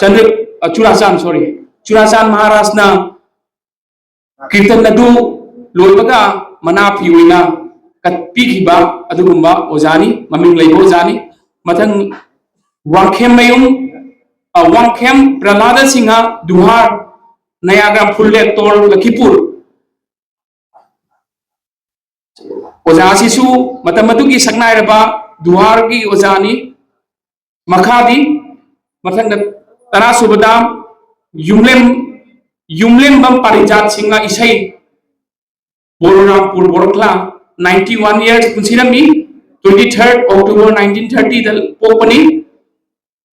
ꯆꯟꯗ꯭ꯔ ꯑ, ꯆꯨꯔꯥꯆꯥꯟ, sorry, ꯆꯨꯔꯥꯆꯥꯟ ꯃꯍꯥꯔꯥꯖꯅ ꯀꯤꯔꯇꯟ ꯑꯗꯨ ꯂꯣꯏꯕꯒ ꯃꯅꯥ ꯐꯤ ꯑꯣꯏꯅ ꯀꯠꯄꯤꯈꯤꯕ ꯑꯗꯨꯒꯨꯝꯕ ꯑꯣꯖꯥꯅꯤ, ꯃꯃꯤꯡ ꯂꯩꯕ ꯑꯣꯖꯥꯅꯤ꯫ ꯃꯊꯪ ꯋꯥꯡꯈꯦꯝ ꯃꯌꯨꯝ, ꯑ, ꯋꯥꯡꯈꯦꯝ ꯄ꯭ꯔꯍꯂꯥꯗ ꯁꯤꯡꯍ ꯗꯨꯍꯥꯔ, ꯅꯌꯥꯒ꯭ꯔꯥꯝ ꯐꯨꯜꯂꯦꯇꯣꯜ ꯂꯈꯤꯄꯨꯔ꯫ ꯑꯣꯖꯥ ꯑꯁꯤꯁꯨ ꯃꯇꯝ ꯑꯗꯨꯒꯤ ꯁꯛꯅꯥꯏꯔꯕ ꯗꯨꯍꯥꯔꯒꯤ ꯑꯣꯖꯥꯅꯤ꯫ ꯃꯈꯥꯗꯤ ꯃꯊꯪꯗ ꯇꯔꯥ ꯁꯨꯕꯗ ꯌꯨꯝꯂꯦꯝ, ꯌꯨꯝꯂꯦꯝꯕꯝ ꯄꯥꯔꯤꯖꯥꯠ ꯁꯤꯡꯍ ꯏꯁꯩ, ꯕꯣꯂꯣꯔꯥꯝꯄꯨꯔ ꯕꯣꯔꯣꯈꯂꯥ, ninety one years ꯄꯨꯟꯁꯤꯔꯝꯃꯤ꯫ Twenty third October nineteen thirty ꯗ ꯄꯣꯛꯄꯅꯤ꯫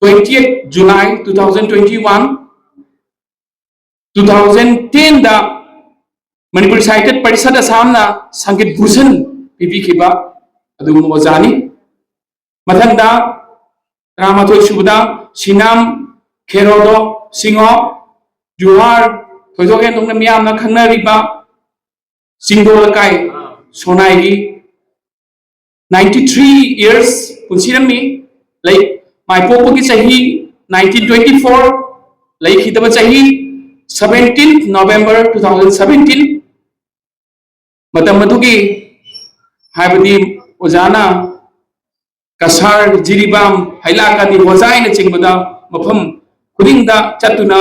Twenty eight July two thousand twenty one, two thousand ten ꯗ ꯃꯅꯤꯄꯨꯔ ꯁꯥꯍꯤꯇ꯭ꯌ ꯄꯔꯤꯁꯠ ꯑꯁꯥꯝꯅ ꯁꯪꯒꯤꯠ ꯚꯨꯁꯟ ꯄꯤꯕꯤꯈꯤꯕ ꯑꯗꯨꯒꯨꯝꯕ ꯑꯣꯖꯥꯅꯤ꯫ ꯃꯊꯪꯗ ꯇꯔꯥꯃꯥꯊꯣꯏ ꯁꯨꯕꯗ ꯁꯤꯅꯥꯝ ꯈꯦꯔꯣꯗꯣ ꯁꯤꯡꯍꯣ, ꯖꯨꯍꯥꯔ, ꯊꯣꯏꯗꯣꯛ ꯍꯦꯟꯗꯣꯛꯅ ꯃꯤꯌꯥꯝꯅ ꯈꯪꯅꯔꯤꯕ ꯆꯤꯡꯗꯣꯜ ꯂꯩꯀꯥꯏ ꯁꯣꯅꯥꯏꯒꯤ ninety three years ꯄꯨꯟꯁꯤꯔꯝꯃꯤ꯫ ꯂꯩ, ꯃꯥꯏꯄꯣꯛꯄꯒꯤ ꯆꯍꯤ nineteen twenty four, ꯂꯩꯈꯤꯗꯕ ꯆꯍꯤ seventeen November two thousand seventeen꯫ ꯃꯇꯝ ꯑꯗꯨꯒꯤ, ꯍꯥꯏꯕꯗꯤ ꯑꯣꯖꯥꯅ ꯀꯁꯥꯔ, ꯖꯤꯔꯤꯕꯥꯝ, ꯍꯩꯂꯥꯀꯥꯗꯤ, ꯍꯣꯖꯥꯏꯅꯆꯤꯡꯕꯗ ꯃꯐꯝ ꯈꯨꯗꯤꯡꯗ ꯆꯠꯇꯨꯅ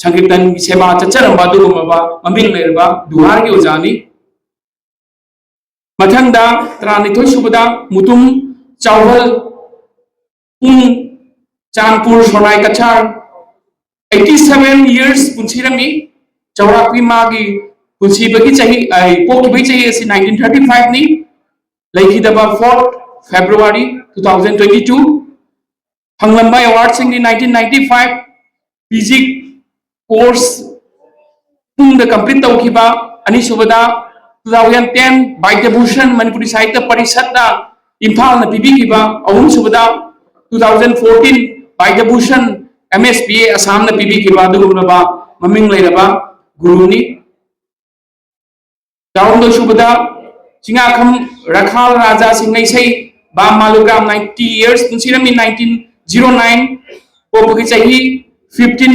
ꯁꯪꯀꯤꯔꯇꯟꯒꯤ ꯁꯦꯕꯥ ꯆꯠꯆꯔꯝꯕ ꯑꯗꯨꯒꯨꯝꯂꯕ ꯃꯃꯤꯡ ꯂꯩꯔꯕ ꯗꯨꯍꯥꯔꯒꯤ ꯑꯣꯖꯥꯅꯤ꯫ ꯃꯊꯪꯗ ꯇꯔꯥꯅꯤꯊꯣꯏ ꯁꯨꯕꯗ ꯃꯨꯇꯨꯝ ꯆꯥꯎꯍꯜ ꯄꯨꯡ ꯆꯥꯟꯄꯨꯔ ꯁꯣꯅꯥꯏ ꯀꯆꯥꯔ eighty seven years ꯄꯨꯟꯁꯤꯔꯝꯃꯤ꯫ ꯆꯥꯎꯔꯥꯛꯄꯤ ꯃꯥꯒꯤ ꯄꯨꯟꯁꯤꯕꯒꯤ ꯆꯍꯤ, ꯑ, ꯄꯣꯛꯈꯤꯕꯒꯤ ꯆꯍꯤ ꯑꯁꯤ nineteen thirty five ꯅꯤ꯫ ꯂꯩꯈꯤꯗꯕ fourth February two thousand twenty two꯫ ꯐꯪꯂꯝꯕ ꯑꯦꯋꯥꯔꯗꯁꯤꯡꯗꯤ nineteen ninety five P G course ꯄꯨꯡꯗ ꯀꯝꯄ꯭ꯂꯤꯠ ꯇꯧꯈꯤꯕ, ꯑꯅꯤꯁꯨꯕꯗ two thousand ten ꯕꯥꯏꯗ꯭ꯌ Bhushan Manipuri ꯁꯥꯍꯤꯇ꯭ꯌ ꯄꯔꯤꯁꯠꯅ ꯏꯝꯐꯥꯜꯅ ꯄꯤꯕꯤꯈꯤꯕ, ꯑꯍꯨꯝꯁꯨꯕꯗ two thousand fourteen Vaidya Bhushan M S P A ꯑꯁꯥꯝꯅ ꯄꯤꯕꯤꯈꯤꯕ ꯑꯗꯨꯒꯨꯝꯂꯕ ꯃꯃꯤꯡ ꯂꯩꯔꯕ ꯒꯨꯔꯨꯅꯤ꯫ ꯇꯔꯥꯍꯨꯝꯗꯣꯏ ꯁꯨꯕꯗ ꯆꯤꯡꯉꯥꯈꯝ ꯔꯈꯥꯜ ꯔꯥꯖꯥ ꯁꯤꯡꯅꯩꯁꯩ ꯕꯥꯝ ꯃꯥꯂꯨꯒ꯭ꯔꯥꯝ ninety years ꯄꯨꯟꯁꯤꯔꯝꯃꯤ nineteen zero nine꯫ ꯄꯣꯛꯄꯒꯤ ꯆꯍꯤ fifteen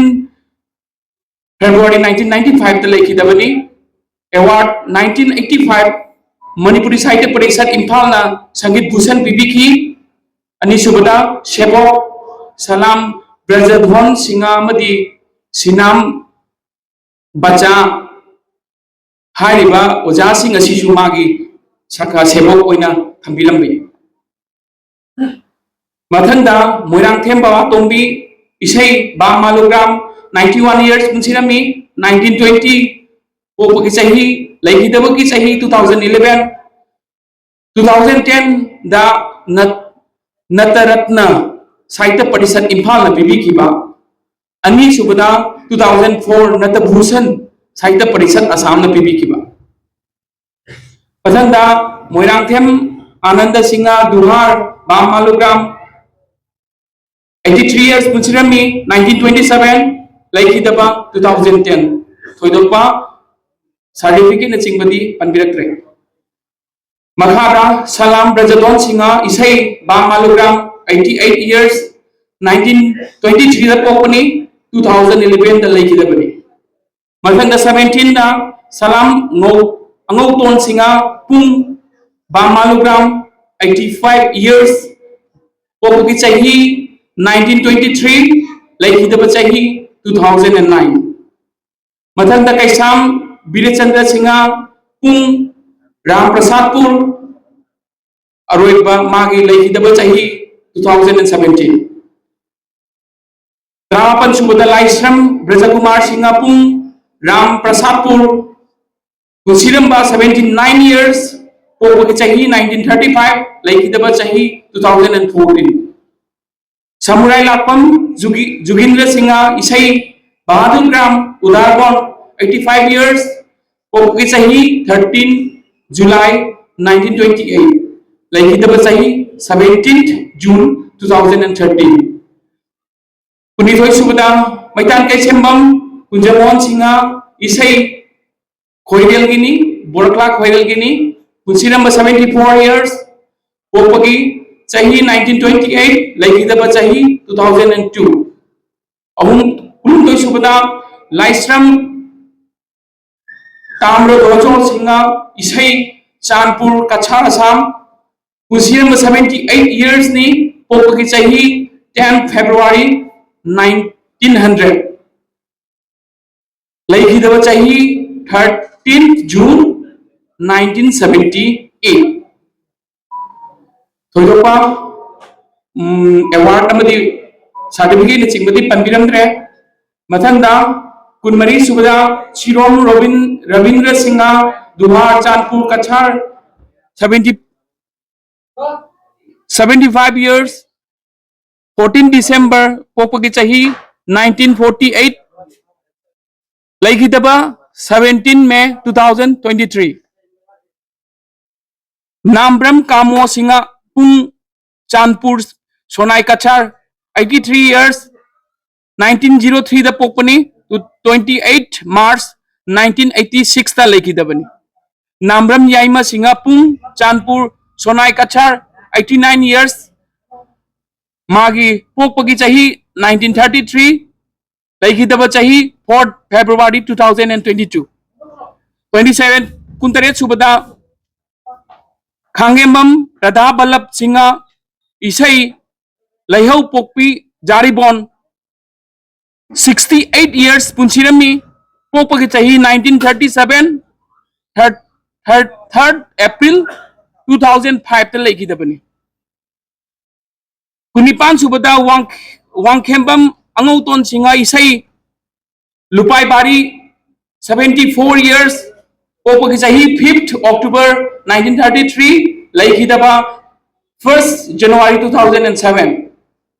February nineteen ninety five ꯇ ꯂꯩꯈꯤꯗꯕꯅꯤ꯫ Award nineteen eighty five Manipuri Sahitya Parishad ꯏꯝꯐꯥꯜꯅ ꯁꯪꯒꯤꯠ ꯚꯨꯁꯟ ꯄꯤꯕꯤꯈꯤ꯫ ꯑꯅꯤꯁꯨꯕꯗ ꯁꯦꯕꯣꯛ ꯁꯂꯥꯝ ꯕ꯭ꯔꯖꯙꯣꯟ ꯁꯤꯡꯍ ꯑꯃꯗꯤ ꯁꯤꯅꯥꯝ ꯕꯆꯥ ꯍꯥꯏꯔꯤꯕ ꯑꯣꯖꯥꯁꯤꯡ ꯑꯁꯤꯁꯨ ꯃꯥꯒꯤ ꯁꯥꯈꯥ ꯁꯦꯕꯣꯛ ꯑꯣꯏꯅ ꯊꯝꯕꯤꯔꯝꯃꯤ꯫ ꯃꯊꯪꯗ ꯃꯣꯏꯔꯥꯡꯊꯦꯝ ꯕꯕꯥ ꯇꯣꯝꯕꯤ, ꯏꯁꯩ Bam Malugram, ninety one years ꯄꯨꯟꯁꯤꯔꯝꯃꯤ꯫ Nineteen twenty ꯄꯣꯛꯄꯒꯤ ꯆꯍꯤ, ꯂꯩꯈꯤꯗꯕꯒꯤ ꯆꯍꯤ two thousand eleven꯫ Two thousand ten ꯗ ꯅꯠ-, ꯅꯇꯔꯠꯅ ꯁꯥꯍꯤꯇ꯭ꯌ ꯄꯔꯤꯁꯠ ꯏꯝꯐꯥꯜꯅ ꯄꯤꯕꯤꯈꯤꯕ꯫ ꯑꯅꯤꯁꯨꯕꯗ two thousand four ꯅꯇꯚꯨꯁꯟ ꯁꯥꯍꯤꯇ꯭ꯌ ꯄꯔꯤꯁꯠ ꯑꯁꯥꯝꯅ ꯄꯤꯕꯤꯈꯤꯕ꯫ ꯃꯊꯪꯗ ꯃꯣꯏꯔꯥꯡꯊꯦꯝ ꯑꯥꯅꯟꯗ ꯁꯤꯡꯍ ꯗꯨꯍꯥꯔ Bam Malugram, eighty three years ꯄꯨꯟꯁꯤꯔꯝꯃꯤ꯫ Nineteen twenty seven, ꯂꯩꯈꯤꯗꯕ two thousand ten꯫ ꯊꯣꯏꯗꯣꯛꯄ certificate ꯅꯆꯤꯡꯕꯗꯤ ꯄꯟꯕꯤꯔꯛꯇ꯭ꯔꯦ꯫ ꯃꯈꯥꯗ ꯁꯂꯥꯝ ꯕ꯭ꯔꯖꯗꯣꯟ ꯁꯤꯡꯍ, ꯏꯁꯩ Bam Malugram, eighty eight years, nineteen twenty three ꯗ ꯄꯣꯛꯄꯅꯤ, two thousand eleven ꯗ ꯂꯩꯈꯤꯗꯕꯅꯤ꯫ ꯃꯊꯪꯗ seventeen ꯗ ꯁꯂꯥꯝ ꯉꯧ-, ꯑꯉꯧꯇꯣꯟ ꯁꯤꯡꯍ, ꯄꯨꯡ Bam Malugram, eighty five years, ꯄꯣꯛꯄꯒꯤ ꯆꯍꯤ nineteen twenty three, ꯂꯩꯈꯤꯗꯕ ꯆꯍꯤ two thousand nine꯫ ꯃꯊꯪꯗ ꯀꯩꯁꯥꯝ ꯕꯤꯔꯦꯆꯟꯗ꯭ꯔ ꯁꯤꯡꯍ, ꯄꯨꯡ ꯔꯥꯝ ꯄ꯭ꯔꯁꯥꯗꯄꯨꯔ, ꯑꯔꯣꯏꯕ ꯃꯥꯒꯤ ꯂꯩꯈꯤꯗꯕ ꯆꯍꯤ two thousand seventeen꯫ ꯇꯔꯥꯃꯥꯄꯟ ꯁꯨꯕꯗ ꯂꯥꯏꯁ꯭ꯔꯝ ꯕ꯭ꯔꯖꯀꯨꯃꯥꯔ ꯁꯤꯡꯍ, ꯄꯨꯡ ꯔꯥꯝ ꯄ꯭ꯔꯁꯥꯗꯄꯨꯔ, ꯄꯨꯟꯁꯤꯔꯝꯕ seventy nine years, ꯄꯣꯛꯄꯒꯤ ꯆꯍꯤ nineteen thirty five, ꯂꯩꯈꯤꯗꯕ ꯆꯍꯤ two thousand fourteen꯫ ꯁꯃꯨꯔꯥꯏ ꯂꯥꯛꯄꯝ ꯖꯨꯒꯤ-, Jugindra Singha, ꯏꯁꯩ Bahadur Gram Udarbond, eighty five years, ꯄꯣꯛꯄꯒꯤ ꯆꯍꯤ thirteen July nineteen twenty eight, ꯂꯩꯈꯤꯗꯕ ꯆꯍꯤ seventeenth June two thousand thirteen꯫ ꯀꯨꯟꯅꯤꯊꯣꯏ ꯁꯨꯕꯗ ꯃꯩꯇꯥꯟ ꯀꯩꯁꯦꯝꯕꯝ ꯀꯨꯟꯖꯃꯣꯍꯟ ꯁꯤꯡꯍ, ꯏꯁꯩ ꯈꯣꯏꯔꯦꯜꯒꯤꯅꯤ, ꯕꯣꯔꯀ꯭ꯂꯥ ꯈꯣꯏꯔꯦꯜꯒꯤꯅꯤ, ꯄꯨꯟꯁꯤꯔꯝꯕ seventy four years, ꯄꯣꯛꯄꯒꯤ ꯆꯍꯤ nineteen twenty eight, ꯂꯩꯈꯤꯗꯕ ꯆꯍꯤ two thousand two꯫ ꯑꯍꯨꯝ ꯀꯨꯟꯍꯨꯝꯗꯣꯏ ꯁꯨꯕꯗ ꯂꯥꯏꯁ꯭ꯔꯝ ꯇꯥꯝꯔ ꯗꯣꯖꯣꯟ ꯁꯤꯡꯍ, ꯏꯁꯩ, ꯆꯥꯟꯄꯨꯔ, ꯀꯆꯥꯔ, ꯑꯁꯥꯝ, ꯄꯨꯟꯁꯤꯔꯝꯕ seventy eight yearsꯅꯤ, ꯄꯣꯛꯄꯒꯤ ꯆꯍꯤ ten February nineteen hundred, ꯂꯩꯈꯤꯗꯕ ꯆꯍꯤ thirteen June nineteen seventy eight꯫ ꯊꯣꯏꯗꯣꯛꯄ ꯑꯦꯋꯥꯔꯗ ꯑꯃꯗꯤ ꯁꯥꯔꯇꯤꯐꯤꯀꯦꯠꯅꯆꯤꯡꯕꯗꯤ ꯄꯟꯕꯤꯔꯝꯗ꯭ꯔꯦ꯫ ꯃꯊꯪꯗ ꯀꯨꯟꯃꯔꯤ ꯁꯨꯕꯗ ꯁꯤꯔꯣꯝ ꯔꯣꯕꯤꯟ ꯔꯕꯤꯟꯗ꯭ꯔ ꯁꯤꯡꯍ, ꯗꯨꯍꯥꯔ, Chanpur, Cachar, seventy seventy five years, fourteen December, ꯄꯣꯛꯄꯒꯤ ꯆꯍꯤ nineteen forty eight, ꯂꯩꯈꯤꯗꯕ seventeen May two thousand twenty three꯫ ꯅꯥꯝꯕ꯭ꯔꯝ ꯀꯥꯃꯣ Singh, ꯄꯨꯡ, ꯆꯥꯟꯄꯨꯔ, ꯁꯣꯅꯥꯏ ꯀꯆꯥꯔ, eighty three years, nineteen zero threeꯗ ꯄꯣꯛꯄꯅꯤ, twenty eight March nineteen eighty sixꯇ ꯂꯩꯈꯤꯗꯕꯅꯤ꯫ ꯅꯥꯝꯕ꯭ꯔꯝ ꯌꯥꯏꯃ ꯁꯤꯡꯍ, ꯄꯨꯡ, ꯆꯥꯟꯄꯨꯔ, ꯁꯣꯅꯥꯏ ꯀꯆꯥꯔ, eighty nine years, ꯃꯥꯒꯤ ꯄꯣꯛꯄꯒꯤ ꯆꯍꯤ nineteen thirty three, ꯂꯩꯈꯤꯗꯕ ꯆꯍꯤ fourth February two thousand and twenty two꯫ Twenty seven, ꯀꯨꯟꯇꯔꯦꯠ ꯁꯨꯕꯗ ꯈꯥꯡꯉꯦꯝꯕꯝ ꯔꯥꯙꯥ ꯕꯜꯂꯚ ꯁꯤꯡꯍ, ꯏꯁꯩ, ꯂꯩꯍꯧ ꯄꯣꯛꯄꯤ Jiribam, sixty eight years ꯄꯨꯟꯁꯤꯔꯝꯃꯤ, ꯄꯣꯛꯄꯒꯤ ꯆꯍꯤ nineteen thirty seven, third, third, third April two thousand fiveꯇ ꯂꯩꯈꯤꯗꯕꯅꯤ꯫ ꯀꯨꯟꯅꯤꯄꯥꯟ ꯁꯨꯕꯗ ꯋꯥꯡ-, ꯋꯥꯡꯈꯦꯝꯕꯝ ꯑꯉꯧꯇꯣꯟ ꯁꯤꯡꯍ, ꯏꯁꯩ, ꯂꯨꯄꯥꯏꯕꯥꯔꯤ, seventy four years, ꯄꯣꯛꯄꯒꯤ ꯆꯍꯤ fifth October nineteen thirty three, ꯂꯩꯈꯤꯗꯕ first January two thousand and seven꯫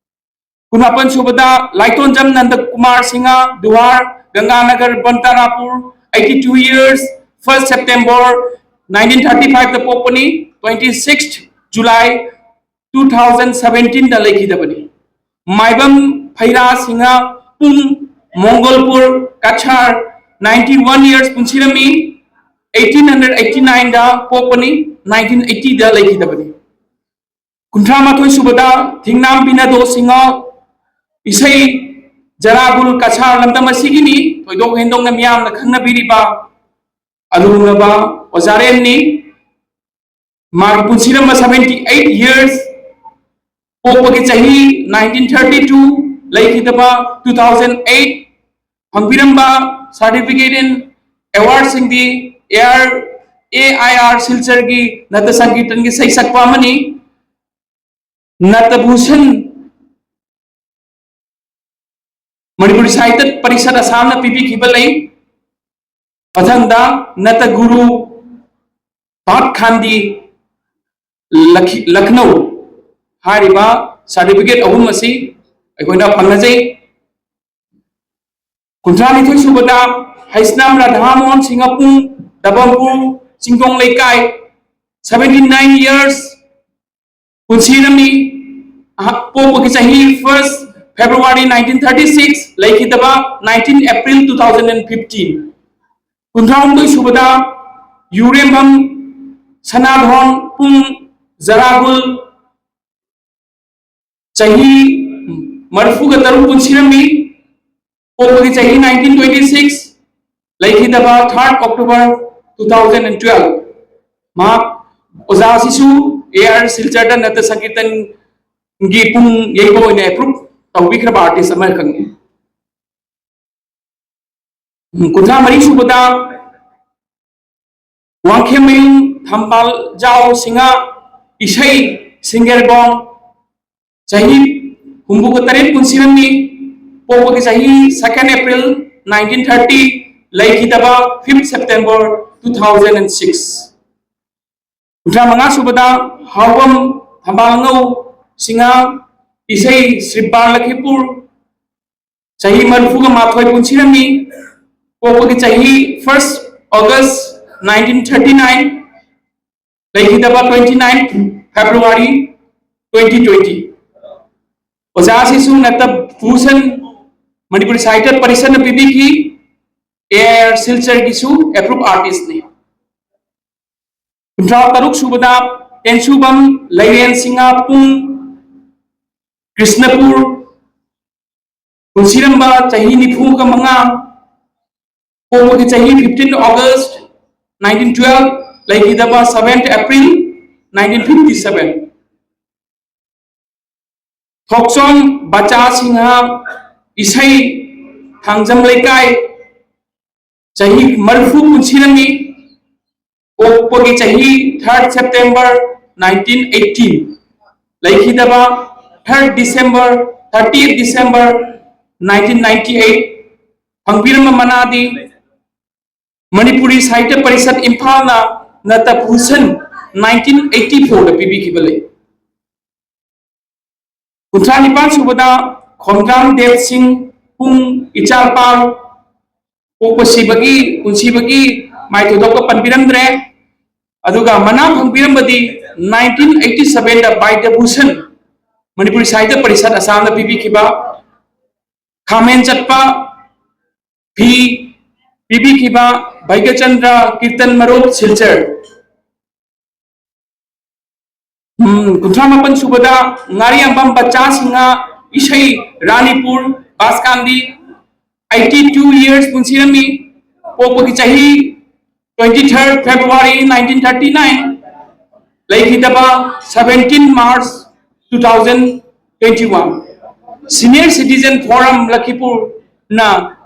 ꯀꯨꯟꯃꯥꯄꯟ ꯁꯨꯕꯗ ꯂꯥꯏꯇꯣꯟꯖꯝ Nanda Kumar Singh, ꯗꯨꯍꯥꯔ, Ganganagar, ꯕꯟꯇꯥꯔꯥꯄꯨꯔ, eighty two years, first September nineteen thirty fiveꯇ ꯄꯣꯛꯄꯅꯤ, twenty sixth July two thousand seventeenꯗ ꯂꯩꯈꯤꯗꯕꯅꯤ꯫ ꯃꯥꯏꯕꯝ ꯐꯩꯔꯥ ꯁꯤꯡꯍ, ꯄꯨꯡ, ꯃꯣꯡꯒꯣꯜꯄꯨꯔ, ꯀꯆꯥꯔ, ninety one years ꯄꯨꯟꯁꯤꯔꯝꯃꯤ, eighteen hundred eighty nineꯗ ꯄꯣꯛꯄꯅꯤ, nineteen eightyꯗ ꯂꯩꯈꯤꯗꯕꯅꯤ꯫ ꯀꯨꯟꯊ꯭ꯔꯥ ꯃꯥꯊꯣꯏ ꯁꯨꯕꯗ ꯊꯤꯡꯅꯥꯝ ꯕꯤꯅꯣꯗꯣ ꯁꯤꯡꯍ, ꯏꯁꯩ, ꯖꯔꯥꯒꯨꯜ ꯀꯁꯥꯔ ꯂꯝꯗꯝ ꯑꯁꯤꯒꯤꯅꯤ꯫ ꯊꯣꯏꯗꯣꯛ ꯍꯦꯟꯗꯣꯛꯅ ꯃꯤꯌꯥꯝꯅ ꯈꯪꯅꯕꯤꯔꯤꯕ ꯑꯂꯨꯅꯕ ꯑꯣꯖꯥꯔꯦꯟꯅꯤ꯫ ꯃꯥꯒꯤ ꯄꯨꯟꯁꯤꯔꯝꯕ seventy eight years, ꯄꯣꯛꯄꯒꯤ ꯆꯍꯤ nineteen thirty two, ꯂꯩꯈꯤꯗꯕ two thousand eight, ꯐꯪꯕꯤꯔꯝꯕ certificate and awardꯁꯤꯡꯗꯤ AR, AIR ꯁꯤꯜꯆꯔꯒꯤ ꯅꯠꯇ ꯁꯪꯀꯤꯔꯇꯟꯒꯤ ꯏꯁꯩ ꯁꯛꯄ ꯑꯃꯅꯤ꯫ ꯅꯠꯇ ꯚꯨꯁꯟ ꯃꯅꯤꯄꯨꯔꯤ ꯁꯥꯍꯤꯇ꯭ꯌ ꯄꯔꯤꯁꯠ ꯑꯁꯥꯝꯅ ꯄꯤꯕꯤꯈꯤꯕ ꯂꯩ꯫ ꯃꯊꯪꯗ ꯅꯠꯇ ꯒꯨꯔꯨ ꯚꯥꯠ ꯈꯥꯟꯗꯤ ꯂꯈꯤ-, ꯂꯈꯅꯧ ꯍꯥꯏꯔꯤꯕ certificate ꯑꯍꯨꯝ ꯑꯁꯤ ꯑꯩꯈꯣꯏꯅ ꯐꯪꯅꯖꯩ꯫ ꯀꯨꯟꯊ꯭ꯔꯥ ꯅꯤꯊꯣꯏ ꯁꯨꯕꯗ ꯍꯩꯁꯅꯥꯝ ꯔꯥꯙꯥ ꯃꯣꯍꯟ ꯁꯤꯡꯍ ꯄꯨꯡ, ꯗꯕꯝꯄꯨꯔ ꯆꯤꯡꯗꯣꯡ ꯂꯩꯀꯥꯏ, seventy nine years, ꯄꯨꯟꯁꯤꯔꯝꯃꯤ꯫ ꯑꯍ-, ꯄꯣꯛꯄꯒꯤ ꯆꯍꯤ first February nineteen thirty six, ꯂꯩꯈꯤꯗꯕ nineteen April two thousand and fifteen꯫ ꯀꯨꯟꯊ꯭ꯔꯥ ꯍꯨꯝꯗꯣꯏ ꯁꯨꯕꯗ ꯌꯨꯔꯦꯝꯕꯝ ꯁꯅꯥꯙꯣꯟ ꯄꯨꯡ, ꯖꯔꯥꯒꯨꯜ, ꯆꯍꯤ ꯃꯔꯤꯐꯨꯒ ꯇꯔꯨꯛ ꯄꯨꯟꯁꯤꯔꯝꯃꯤ꯫ ꯄꯣꯛꯄꯒꯤ ꯆꯍꯤ nineteen twenty six, ꯂꯩꯈꯤꯗꯕ third October two thousand and twelve꯫ ꯃꯍꯥꯛ ꯑꯣꯖꯥ ꯑꯁꯤꯁꯨ AR ꯁꯤꯜꯆꯔꯗ ꯅꯠꯇ ꯁꯪꯀꯤꯔꯇꯟꯒꯤ ꯄꯨꯡ ꯌꯩꯕ ꯑꯣꯏꯅ approve ꯇꯧꯕꯤꯈ꯭ꯔꯕ artist ꯑꯃꯈꯛꯅꯤ꯫ ꯎꯝ, ꯀꯨꯟꯊ꯭ꯔꯥ ꯃꯔꯤ ꯁꯨꯕꯗ ꯋꯥꯡꯈꯦꯝꯃꯌꯨꯝ ꯊꯝꯕꯥꯜꯖꯥꯎ ꯁꯤꯡꯍ, ꯏꯁꯩ ꯁꯤꯡꯒꯦꯔꯕꯣꯡ, ꯆꯍꯤ ꯍꯨꯝꯐꯨꯒ ꯇꯔꯦꯠ ꯄꯨꯟꯁꯤꯔꯝꯃꯤ꯫ ꯄꯣꯛꯄꯒꯤ ꯆꯍꯤ second April nineteen thirty, ꯂꯩꯈꯤꯗꯕ fifth September two thousand and six꯫ ꯀꯨꯟꯊ꯭ꯔꯥ ꯃꯉꯥ ꯁꯨꯕꯗ ꯍꯥꯎꯕꯝ ꯊꯝꯕꯥꯜꯉꯧ ꯁꯤꯡꯍ, ꯏꯁꯩ ꯁ꯭ꯔꯤꯕꯥ ꯂꯈꯤꯄꯨꯔ, ꯆꯍꯤ ꯃꯔꯤꯐꯨꯒ ꯃꯥꯊꯣꯏ ꯄꯨꯟꯁꯤꯔꯝꯃꯤ꯫ ꯄꯣꯛꯄꯒꯤ ꯆꯍꯤ first August nineteen thirty nine, ꯂꯩꯈꯤꯗꯕ twenty nine February twenty twenty꯫ ꯑꯣꯖꯥ ꯑꯁꯤꯁꯨ ꯅꯠꯇ ꯚꯨꯁꯟ ꯃꯅꯤꯄꯨꯔꯤ ꯁꯥꯍꯤꯇ꯭ꯌ ꯄꯔꯤꯁꯠꯅ ꯄꯤꯕꯤꯈꯤ꯫ AIR ꯁꯤꯜꯆꯔꯒꯤꯁꯨ approve artistꯅꯤ꯫ ꯀꯨꯟꯊ꯭ꯔꯥ ꯇꯔꯨꯛ ꯁꯨꯕꯗ ꯇꯦꯟꯁꯨꯕꯝ ꯂꯩꯔꯦꯟ ꯁꯤꯡꯍ ꯄꯨꯡ, ꯀ꯭ꯔꯤꯁꯅꯄꯨꯔ, ꯄꯨꯟꯁꯤꯔꯝꯕ ꯆꯍꯤ ꯅꯤꯐꯨꯒ ꯃꯉꯥ, ꯄꯣꯛꯄꯒꯤ ꯆꯍꯤ fifteen August nineteen twelve, ꯂꯩꯈꯤꯗꯕ seventh April nineteen fifty seven꯫ ꯊꯣꯛꯆꯣꯝ ꯕꯆꯥ ꯁꯤꯡꯍ, ꯏꯁꯩ, ꯊꯥꯡꯖꯝ ꯂꯩꯀꯥꯏ, ꯆꯍꯤ ꯃꯔꯤꯐꯨ ꯄꯨꯟꯁꯤꯔꯝꯃꯤ꯫ ꯄꯣꯛꯄꯒꯤ ꯆꯍꯤ third September nineteen eighty, ꯂꯩꯈꯤꯗꯕ third December, thirtieth December nineteen ninety eight꯫ ꯐꯪꯕꯤꯔꯝꯕ ꯃꯅꯥꯗꯤ Manipuri Sahitya parishad ꯏꯝꯐꯥꯜꯅ ꯅꯇ ꯚꯨꯁꯟ nineteen eighty fourꯗ ꯄꯤꯕꯤꯈꯤꯕ ꯂꯩ꯫ ꯀꯨꯟꯊ꯭ꯔꯥ ꯅꯤꯄꯥꯟ ꯁꯨꯕꯗ ꯈꯣꯝꯗ꯭ꯔꯥꯝ ꯗꯦꯕ ꯁꯤꯡ ꯄꯨꯡ ꯏꯆꯥꯜꯄꯥꯜ, ꯄꯣꯛꯄ ꯁꯤꯕꯒꯤ, ꯄꯨꯟꯁꯤꯕꯒꯤ ꯃꯥꯏ ꯊꯣꯏꯗꯣꯛꯄ ꯄꯟꯕꯤꯔꯝꯗ꯭ꯔꯦ꯫ ꯑꯗꯨꯒ ꯃꯅꯥ ꯐꯪꯕꯤꯔꯝꯕꯗꯤ nineteen eighty sevenꯗ ꯕꯥꯏꯗ꯭ꯌ ꯚꯨꯁꯟ, ꯃꯅꯤꯄꯨꯔꯤ ꯁꯥꯍꯤꯇ꯭ꯌ ꯄꯔꯤꯁꯠ ꯑꯁꯥꯝꯅ ꯄꯤꯕꯤꯈꯤꯕ ꯈꯥꯃꯦꯟ ꯆꯠꯄ ꯐꯤ ꯄꯤꯕꯤꯈꯤꯕ ꯚꯩꯒ꯭ꯌꯆꯟꯗ꯭ꯔ ꯀꯤꯔꯇꯟ ꯃꯔꯨꯞ ꯁꯤꯜꯆꯔ꯫ ꯎꯝ, ꯀꯨꯟꯊ꯭ꯔꯥ ꯃꯥꯄꯟ ꯁꯨꯕꯗ ꯉꯥꯔꯤꯌꯥꯝꯕꯝ ꯕꯆꯥ ꯁꯤꯡꯍ, ꯏꯁꯩ, ꯔꯥꯅꯤꯄꯨꯔ ꯕꯥꯁꯀꯥꯟꯗꯤ, eighty two years ꯄꯨꯟꯁꯤꯔꯝꯃꯤ꯫ ꯄꯣꯛꯄꯒꯤ ꯆꯍꯤ twenty third February nineteen thirty nine, ꯂꯩꯈꯤꯗꯕ seventeen March two thousand twenty one꯫ Senior Citizen Forum ꯂꯈꯤꯄꯨꯔꯅ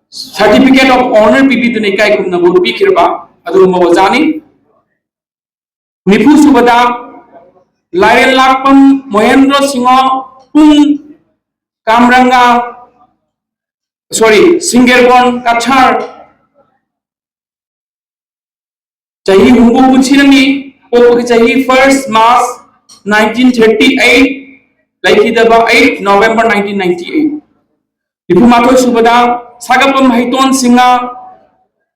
Certificate of Honour ꯄꯤꯕꯤꯗꯨꯅ ꯏꯀꯥꯏ ꯈꯨꯝꯅꯕ ꯎꯠꯄꯤꯈꯤꯔꯕ ꯑꯗꯨꯒꯨꯝꯕ ꯑꯣꯖꯥꯅꯤ꯫ ꯅꯤꯐꯨ ꯁꯨꯕꯗ ꯂꯥꯏꯔꯦꯟ ꯂꯥꯛꯄꯝ ꯃꯣꯍꯦꯟꯗ꯭ꯔꯣ ꯁꯤꯡꯍ ꯄꯨꯡ ꯀꯥꯝꯔꯪꯒꯥ, sorry, ꯁꯤꯡꯒꯦꯔꯕꯣꯟ ꯀꯆꯥꯔ, ꯆꯍꯤ ꯍꯨꯝꯐꯨ ꯄꯨꯟꯁꯤꯔꯝꯃꯤ꯫ ꯄꯣꯛꯄꯒꯤ ꯆꯍꯤ first March nineteen thirty eight, ꯂꯩꯈꯤꯗꯕ eight November nineteen ninety eight꯫ ꯅꯤꯐꯨ ꯃꯥꯊꯣꯏ ꯁꯨꯕꯗ ꯁꯥꯒꯠꯄꯝ ꯍꯩꯇꯣꯟ ꯁꯤꯡꯍ,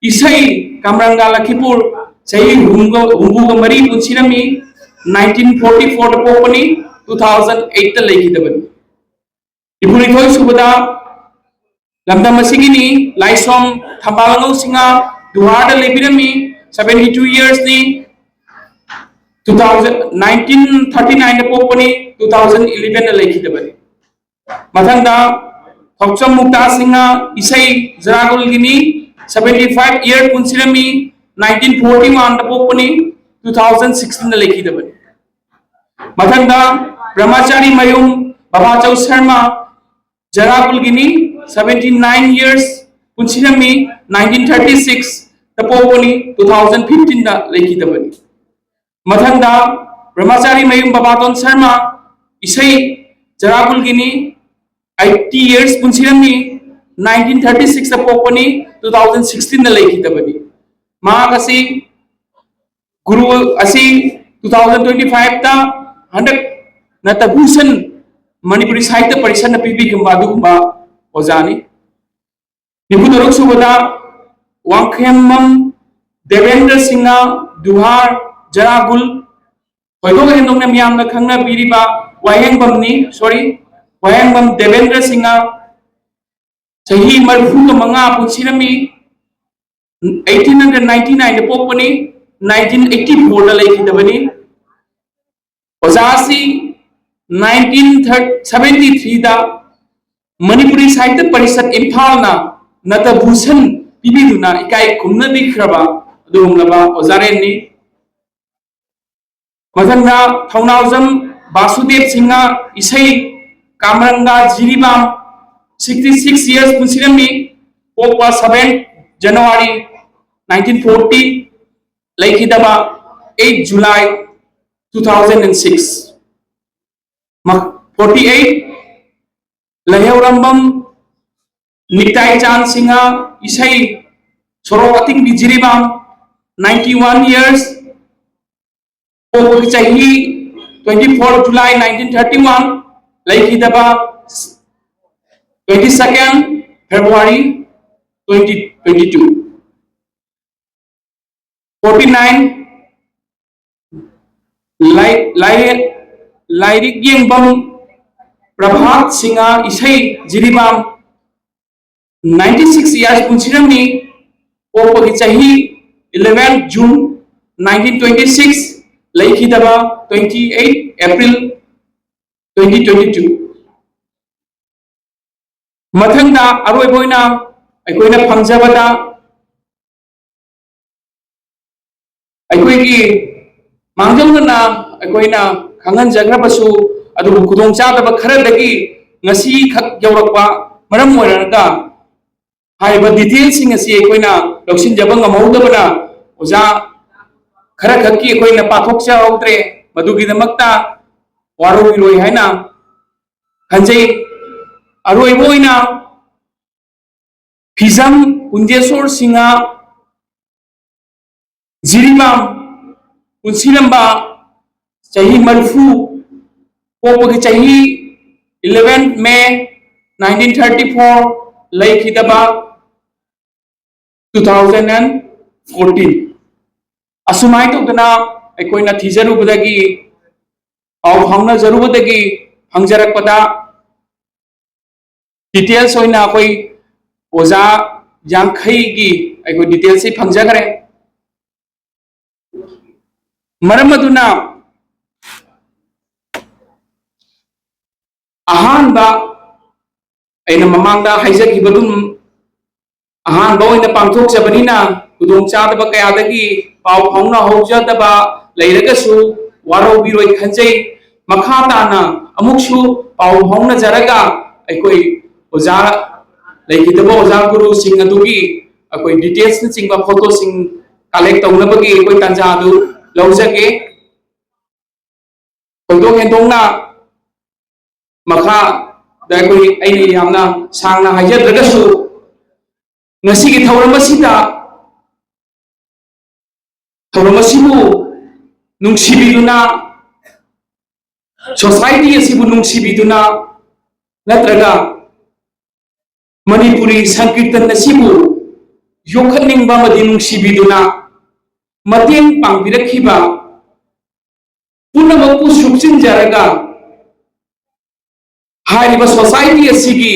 ꯏꯁꯩ, ꯀꯥꯝꯔꯪꯒꯥ ꯂꯈꯤꯄꯨꯔ, ꯆꯍꯤ ꯍꯨꯝꯐꯨꯒ, ꯍꯨꯝꯐꯨꯒ ꯃꯔꯤ ꯄꯨꯟꯁꯤꯔꯝꯃꯤ, nineteen forty fourꯗ ꯄꯣꯛꯄꯅꯤ, two thousand eightꯇ ꯂꯩꯈꯤꯗꯕꯅꯤ꯫ ꯅꯤꯐꯨꯅꯤꯊꯣꯏ ꯁꯨꯕꯗ ꯂꯝꯗꯝ ꯑꯁꯤꯒꯤꯅꯤ, ꯂꯥꯏꯁ꯭ꯔꯣꯝ ꯊꯝꯕꯥꯜ ꯑꯉꯧ Singh, ꯗꯨꯍꯥꯔꯗ ꯂꯩꯕꯤꯔꯝꯃꯤ, seventy two yearsꯅꯤ, two thousand, nineteen thirty nineꯗ ꯄꯣꯛꯄꯅꯤ, two thousand elevenꯗ ꯂꯩꯈꯤꯗꯕꯅꯤ꯫ ꯃꯊꯪꯗ ꯊꯧꯆꯝ ꯃꯨꯛꯇꯥ ꯁꯤꯡꯍ, ꯏꯁꯩ ꯖꯔꯥꯒꯨꯜꯒꯤꯅꯤ, seventy five year ꯄꯨꯟꯁꯤꯔꯝꯃꯤ, nineteen forty one ꯗ ꯄꯣꯛꯄꯅꯤ, two thousand sixteen ꯗ ꯂꯩꯈꯤꯗꯕꯅꯤ꯫ ꯃꯊꯪꯗ ꯕ꯭ꯔꯍꯃꯆꯥꯔꯤ ꯃꯌꯨꯝ ꯕꯕꯥꯆꯧ ꯁꯔꯃ, ꯖꯔꯥꯒꯨꯜꯒꯤꯅꯤ, seventy nine years ꯄꯨꯟꯁꯤꯔꯝꯃꯤ, nineteen thirty six ꯗ ꯄꯣꯛꯄꯅꯤ, two thousand fifteen ꯗ ꯂꯩꯈꯤꯗꯕꯅꯤ꯫ ꯃꯊꯪꯗ ꯕ꯭ꯔꯍꯃꯆꯥꯔꯤ ꯃꯌꯨꯝ ꯕꯕꯥꯇꯣꯟ ꯁꯔꯃ, ꯏꯁꯩ ꯖꯔꯥꯒꯨꯜꯒꯤꯅꯤ, eighty years ꯄꯨꯟꯁꯤꯔꯝꯃꯤ, nineteen thirty six ꯗ ꯄꯣꯛꯄꯅꯤ, two thousand sixteen ꯗ ꯂꯩꯈꯤꯗꯕꯅꯤ꯫ ꯃꯍꯥꯛ ꯑꯁꯤ ꯒꯨꯔꯨ ꯑꯁꯤ two thousand twenty five ꯇ ꯍꯟꯗꯛ ꯅꯇꯚꯨꯁꯟ ꯃꯅꯤꯄꯨꯔꯤ ꯁꯥꯍꯤꯇ꯭ꯌ ꯄꯔꯤꯁꯠꯅ ꯄꯤꯕꯤꯈꯤꯕ ꯑꯗꯨꯒꯨꯝꯕ ꯑꯣꯖꯥꯅꯤ꯫ ꯅꯤꯐꯨ ꯇꯔꯨꯛ ꯁꯨꯕꯗ ꯋꯥꯡꯈꯦꯝꯕꯝ ꯗꯦꯕꯦꯟꯗ꯭ꯔ ꯁꯤꯡꯍ, ꯗꯨꯍꯥꯔ, ꯖꯔꯥꯒꯨꯜ, ꯊꯣꯏꯗꯣꯛ ꯍꯦꯟꯗꯣꯛꯅ ꯃꯤꯌꯥꯝꯅ ꯈꯪꯅꯕꯤꯔꯤꯕ ꯋꯥꯍꯦꯡꯕꯝꯅꯤ, sorry, ꯋꯥꯍꯦꯡꯕꯝ ꯗꯦꯕꯦꯟꯗ꯭ꯔ ꯁꯤꯡꯍ, ꯆꯍꯤ ꯃꯔꯤꯐꯨꯒ ꯃꯉꯥ ꯄꯨꯟꯁꯤꯔꯝꯃꯤ, eighteen ninety nine ꯗ ꯄꯣꯛꯄꯅꯤ, nineteen eighty four ꯗ ꯂꯩꯈꯤꯗꯕꯅꯤ꯫ ꯑꯣꯖꯥ ꯑꯁꯤ nineteen seventy three ꯗ ꯃꯅꯤꯄꯨꯔꯤ ꯁꯥꯍꯤꯇ꯭ꯌ ꯄꯔꯤꯁꯠ ꯏꯝꯐꯥꯜꯅ ꯅꯇꯚꯨꯁꯟ ꯄꯤꯕꯤꯗꯨꯅ ꯏꯀꯥꯏ ꯈꯨꯝꯅꯕꯤꯈ꯭ꯔꯕ ꯑꯗꯨꯒꯨꯝꯂꯕ ꯑꯣꯖꯥꯔꯦꯟꯅꯤ꯫ ꯃꯊꯪꯗ ꯊꯧꯅꯥꯎꯖꯝ ꯕꯥꯁꯨꯗꯦꯕ ꯁꯤꯡꯍ, ꯏꯁꯩ ꯀꯥꯃꯔꯪꯒ ꯖꯤꯔꯤꯕꯥꯝ, sixty six years ꯄꯨꯟꯁꯤꯔꯝꯃꯤ, ꯄꯣꯛꯄ seven January nineteen forty, ꯂꯩꯈꯤꯗꯕ eight July two thousand and six꯫ forty eight, ꯂꯩꯍꯧꯔꯝꯕꯝ ꯅꯤꯛꯇꯥꯏ ꯆꯥꯟ ꯁꯤꯡꯍ, ꯏꯁꯩ ꯁꯣꯔꯣꯛ ꯑꯇꯤꯡꯕꯤ ꯖꯤꯔꯤꯕꯥꯝ, ninety one years, ꯄꯣꯛꯄꯒꯤ ꯆꯍꯤ twenty four July nineteen thirty one, ꯂꯩꯈꯤꯗꯕ twenty second February twenty twenty two꯫ forty nine, ꯂꯥꯏꯔꯤꯛ ꯌꯦꯡꯕꯝ ꯄ꯭ꯔꯚꯥꯠ ꯁꯤꯡꯍ, ꯏꯁꯩ ꯖꯤꯔꯤꯕꯥꯝ, ninety six years ꯄꯨꯟꯁꯤꯔꯝꯃꯤ, ꯄꯣꯛꯄꯒꯤ ꯆꯍꯤ eleven June nineteen twenty six, ꯂꯩꯈꯤꯗꯕ twenty eight April twenty twenty two꯫ ꯃꯊꯪꯗ ꯑꯔꯣꯏꯕ ꯑꯣꯏꯅ ꯑꯩꯈꯣꯏꯅ ꯐꯪꯖꯕꯗ ꯑꯩꯈꯣꯏꯒꯤ ꯃꯥꯡꯖꯧꯅꯅ ꯑꯩꯈꯣꯏꯅ ꯈꯪꯍꯟꯖꯈ꯭ꯔꯕꯁꯨ, ꯑꯗꯨꯕꯨ ꯈꯨꯗꯣꯡꯆꯥꯗꯕ ꯈꯔꯗꯒꯤ ꯉꯁꯤꯈꯛ ꯌꯧꯔꯛꯄ ꯃꯔꯝ ꯑꯣꯏꯔꯒ ꯍꯥꯏꯔꯤꯕ ꯗꯤꯇꯦꯜꯁꯤꯡ ꯑꯁꯤ ꯑꯩꯈꯣꯏꯅ ꯂꯧꯁꯤꯟꯖꯕ ꯉꯝꯍꯧꯗꯕꯅ ꯑꯣꯖꯥ ꯈꯔꯈꯛꯀꯤ ꯑꯩꯈꯣꯏꯅ ꯄꯥꯊꯣꯛꯆꯍꯧꯗ꯭ꯔꯦ꯫ ꯃꯗꯨꯒꯤꯗꯃꯛꯇ ꯋꯥꯔꯧꯕꯤꯔꯣꯏ ꯍꯥꯏꯅ ꯈꯟꯖꯩ꯫ ꯑꯔꯣꯏꯕ ꯑꯣꯏꯅ ꯐꯤꯖꯝ ꯀꯨꯟꯖꯦꯁꯣꯔ ꯁꯤꯡꯍ, ꯖꯤꯔꯤꯕꯥꯝ, ꯄꯨꯟꯁꯤꯔꯝꯕ, ꯆꯍꯤ ꯃꯔꯤꯐꯨ, ꯄꯣꯛꯄꯒꯤ ꯆꯍꯤ eleven May nineteen thirty four, ꯂꯩꯈꯤꯗꯕ two thousand and fourteen꯫ ꯑꯁꯨꯃꯥꯏꯅ ꯇꯧꯗꯅ ꯑꯩꯈꯣꯏꯅ ꯊꯤꯖꯔꯨꯕꯗꯒꯤ, ꯄꯥꯎ ꯐꯥꯎꯅꯖꯔꯨꯕꯗꯒꯤ ꯐꯪꯖꯔꯛꯄꯗ, ꯗꯤꯇꯦꯜꯁ ꯑꯣꯏꯅ ꯑꯩꯈꯣꯏ ꯑꯣꯖꯥ ꯌꯥꯡꯈꯩꯒꯤ ꯑꯩꯈꯣꯏ ꯗꯤꯇꯦꯜꯁꯁꯤ ꯐꯪꯖꯈ꯭ꯔꯦ꯫ ꯃꯔꯝ ꯑꯗꯨꯅ ꯑꯍꯥꯟꯕ ꯑꯩꯅ ꯃꯃꯥꯡꯗ ꯍꯥꯏꯖꯈꯤꯕꯗꯨꯝ ꯑꯍꯥꯟꯕ ꯑꯣꯏꯅ ꯄꯥꯡꯊꯣꯛꯆꯕꯅꯤꯅ ꯈꯨꯗꯣꯡꯆꯥꯗꯕ ꯀꯌꯥꯗꯒꯤ ꯄꯥꯎ ꯐꯥꯎꯅꯍꯧꯖꯗꯕ ꯂꯩꯔꯒꯁꯨ ꯋꯥꯔꯧꯕꯤꯔꯣꯏ ꯈꯟꯖꯩ꯫ ꯃꯈꯥ ꯇꯥꯅ ꯑꯃꯨꯛꯁꯨ ꯄꯥꯎ ꯐꯥꯎꯅꯖꯔꯒ ꯑꯩꯈꯣꯏ ꯑꯣꯖꯥ ꯂꯩꯈꯤꯗꯕ ꯑꯣꯖꯥ ꯒꯨꯔꯨꯁꯤꯡ ꯑꯗꯨꯒꯤ ꯑꯩꯈꯣꯏ ꯗꯤꯇꯦꯜꯁꯅꯆꯤꯡꯕ ꯐꯣꯇꯣꯁꯤꯡ ꯀꯂꯦꯛ ꯇꯧꯅꯕꯒꯤ ꯑꯩꯈꯣꯏ ꯇꯥꯟꯖꯥ ꯑꯗꯨ ꯂꯧꯖꯒꯦ꯫ ꯊꯣꯏꯗꯣꯛ ꯍꯦꯟꯗꯣꯛꯅ ꯃꯈꯥꯗ ꯑꯩꯈꯣꯏ, ꯑꯩꯅ ꯌꯥꯝꯅ ꯁꯥꯡꯅ ꯍꯥꯏꯖꯗ꯭ꯔꯒꯁꯨ, ꯉꯁꯤꯒꯤ ꯊꯧꯔꯝ ꯑꯁꯤꯗ, ꯊꯧꯔꯝ ꯑꯁꯤꯕꯨ ꯅꯨꯡꯁꯤꯕꯤꯗꯨꯅ, ꯁꯣꯁꯥꯏꯇꯤ ꯑꯁꯤꯕꯨ ꯅꯨꯡꯁꯤꯕꯤꯗꯨꯅ, ꯅꯠꯇ꯭ꯔꯒ ꯃꯅꯤꯄꯨꯔꯤ ꯁꯪꯀꯤꯔꯇꯟ ꯑꯁꯤꯕꯨ ꯌꯣꯛꯈꯠꯅꯤꯡꯕ ꯑꯃꯗꯤ ꯅꯨꯡꯁꯤꯕꯤꯗꯨꯅ ꯃꯇꯦꯡ ꯄꯥꯡꯕꯤꯔꯛꯈꯤꯕ ꯄꯨꯝꯅꯃꯛꯄꯨ ꯁꯨꯞꯆꯤꯟꯖꯔꯒ, ꯍꯥꯏꯔꯤꯕ ꯁꯣꯁꯥꯏꯇꯤ ꯑꯁꯤꯒꯤ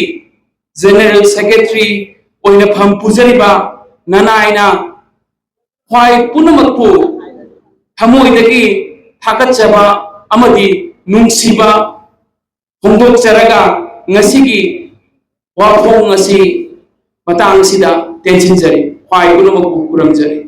ꯖꯦꯅꯔꯦꯜ ꯁꯦꯀ꯭ꯔꯦꯇꯔꯤ ꯑꯣꯏꯅ ꯐꯝ ꯄꯨꯖꯔꯤꯕ ꯅꯅꯥꯏꯅ ꯈ꯭ꯋꯥꯏ ꯄꯨꯝꯅꯃꯛꯄꯨ ꯊꯃꯣꯏꯗꯒꯤ ꯊꯥꯒꯠꯆꯕ ꯑꯃꯗꯤ ꯅꯨꯡꯁꯤꯕ ꯐꯣꯡꯗꯣꯛꯆꯔꯒ, ꯉꯁꯤꯒꯤ ꯋꯥꯐꯣꯡ ꯑꯁꯤ ꯃꯇꯥꯡꯁꯤꯗ ꯇꯦꯟꯁꯤꯟꯖꯔꯤ꯫ ꯈ꯭ꯋꯥꯏ ꯄꯨꯝꯅꯃꯛꯄꯨ ꯈꯨꯔꯨꯝꯖꯔꯤ꯫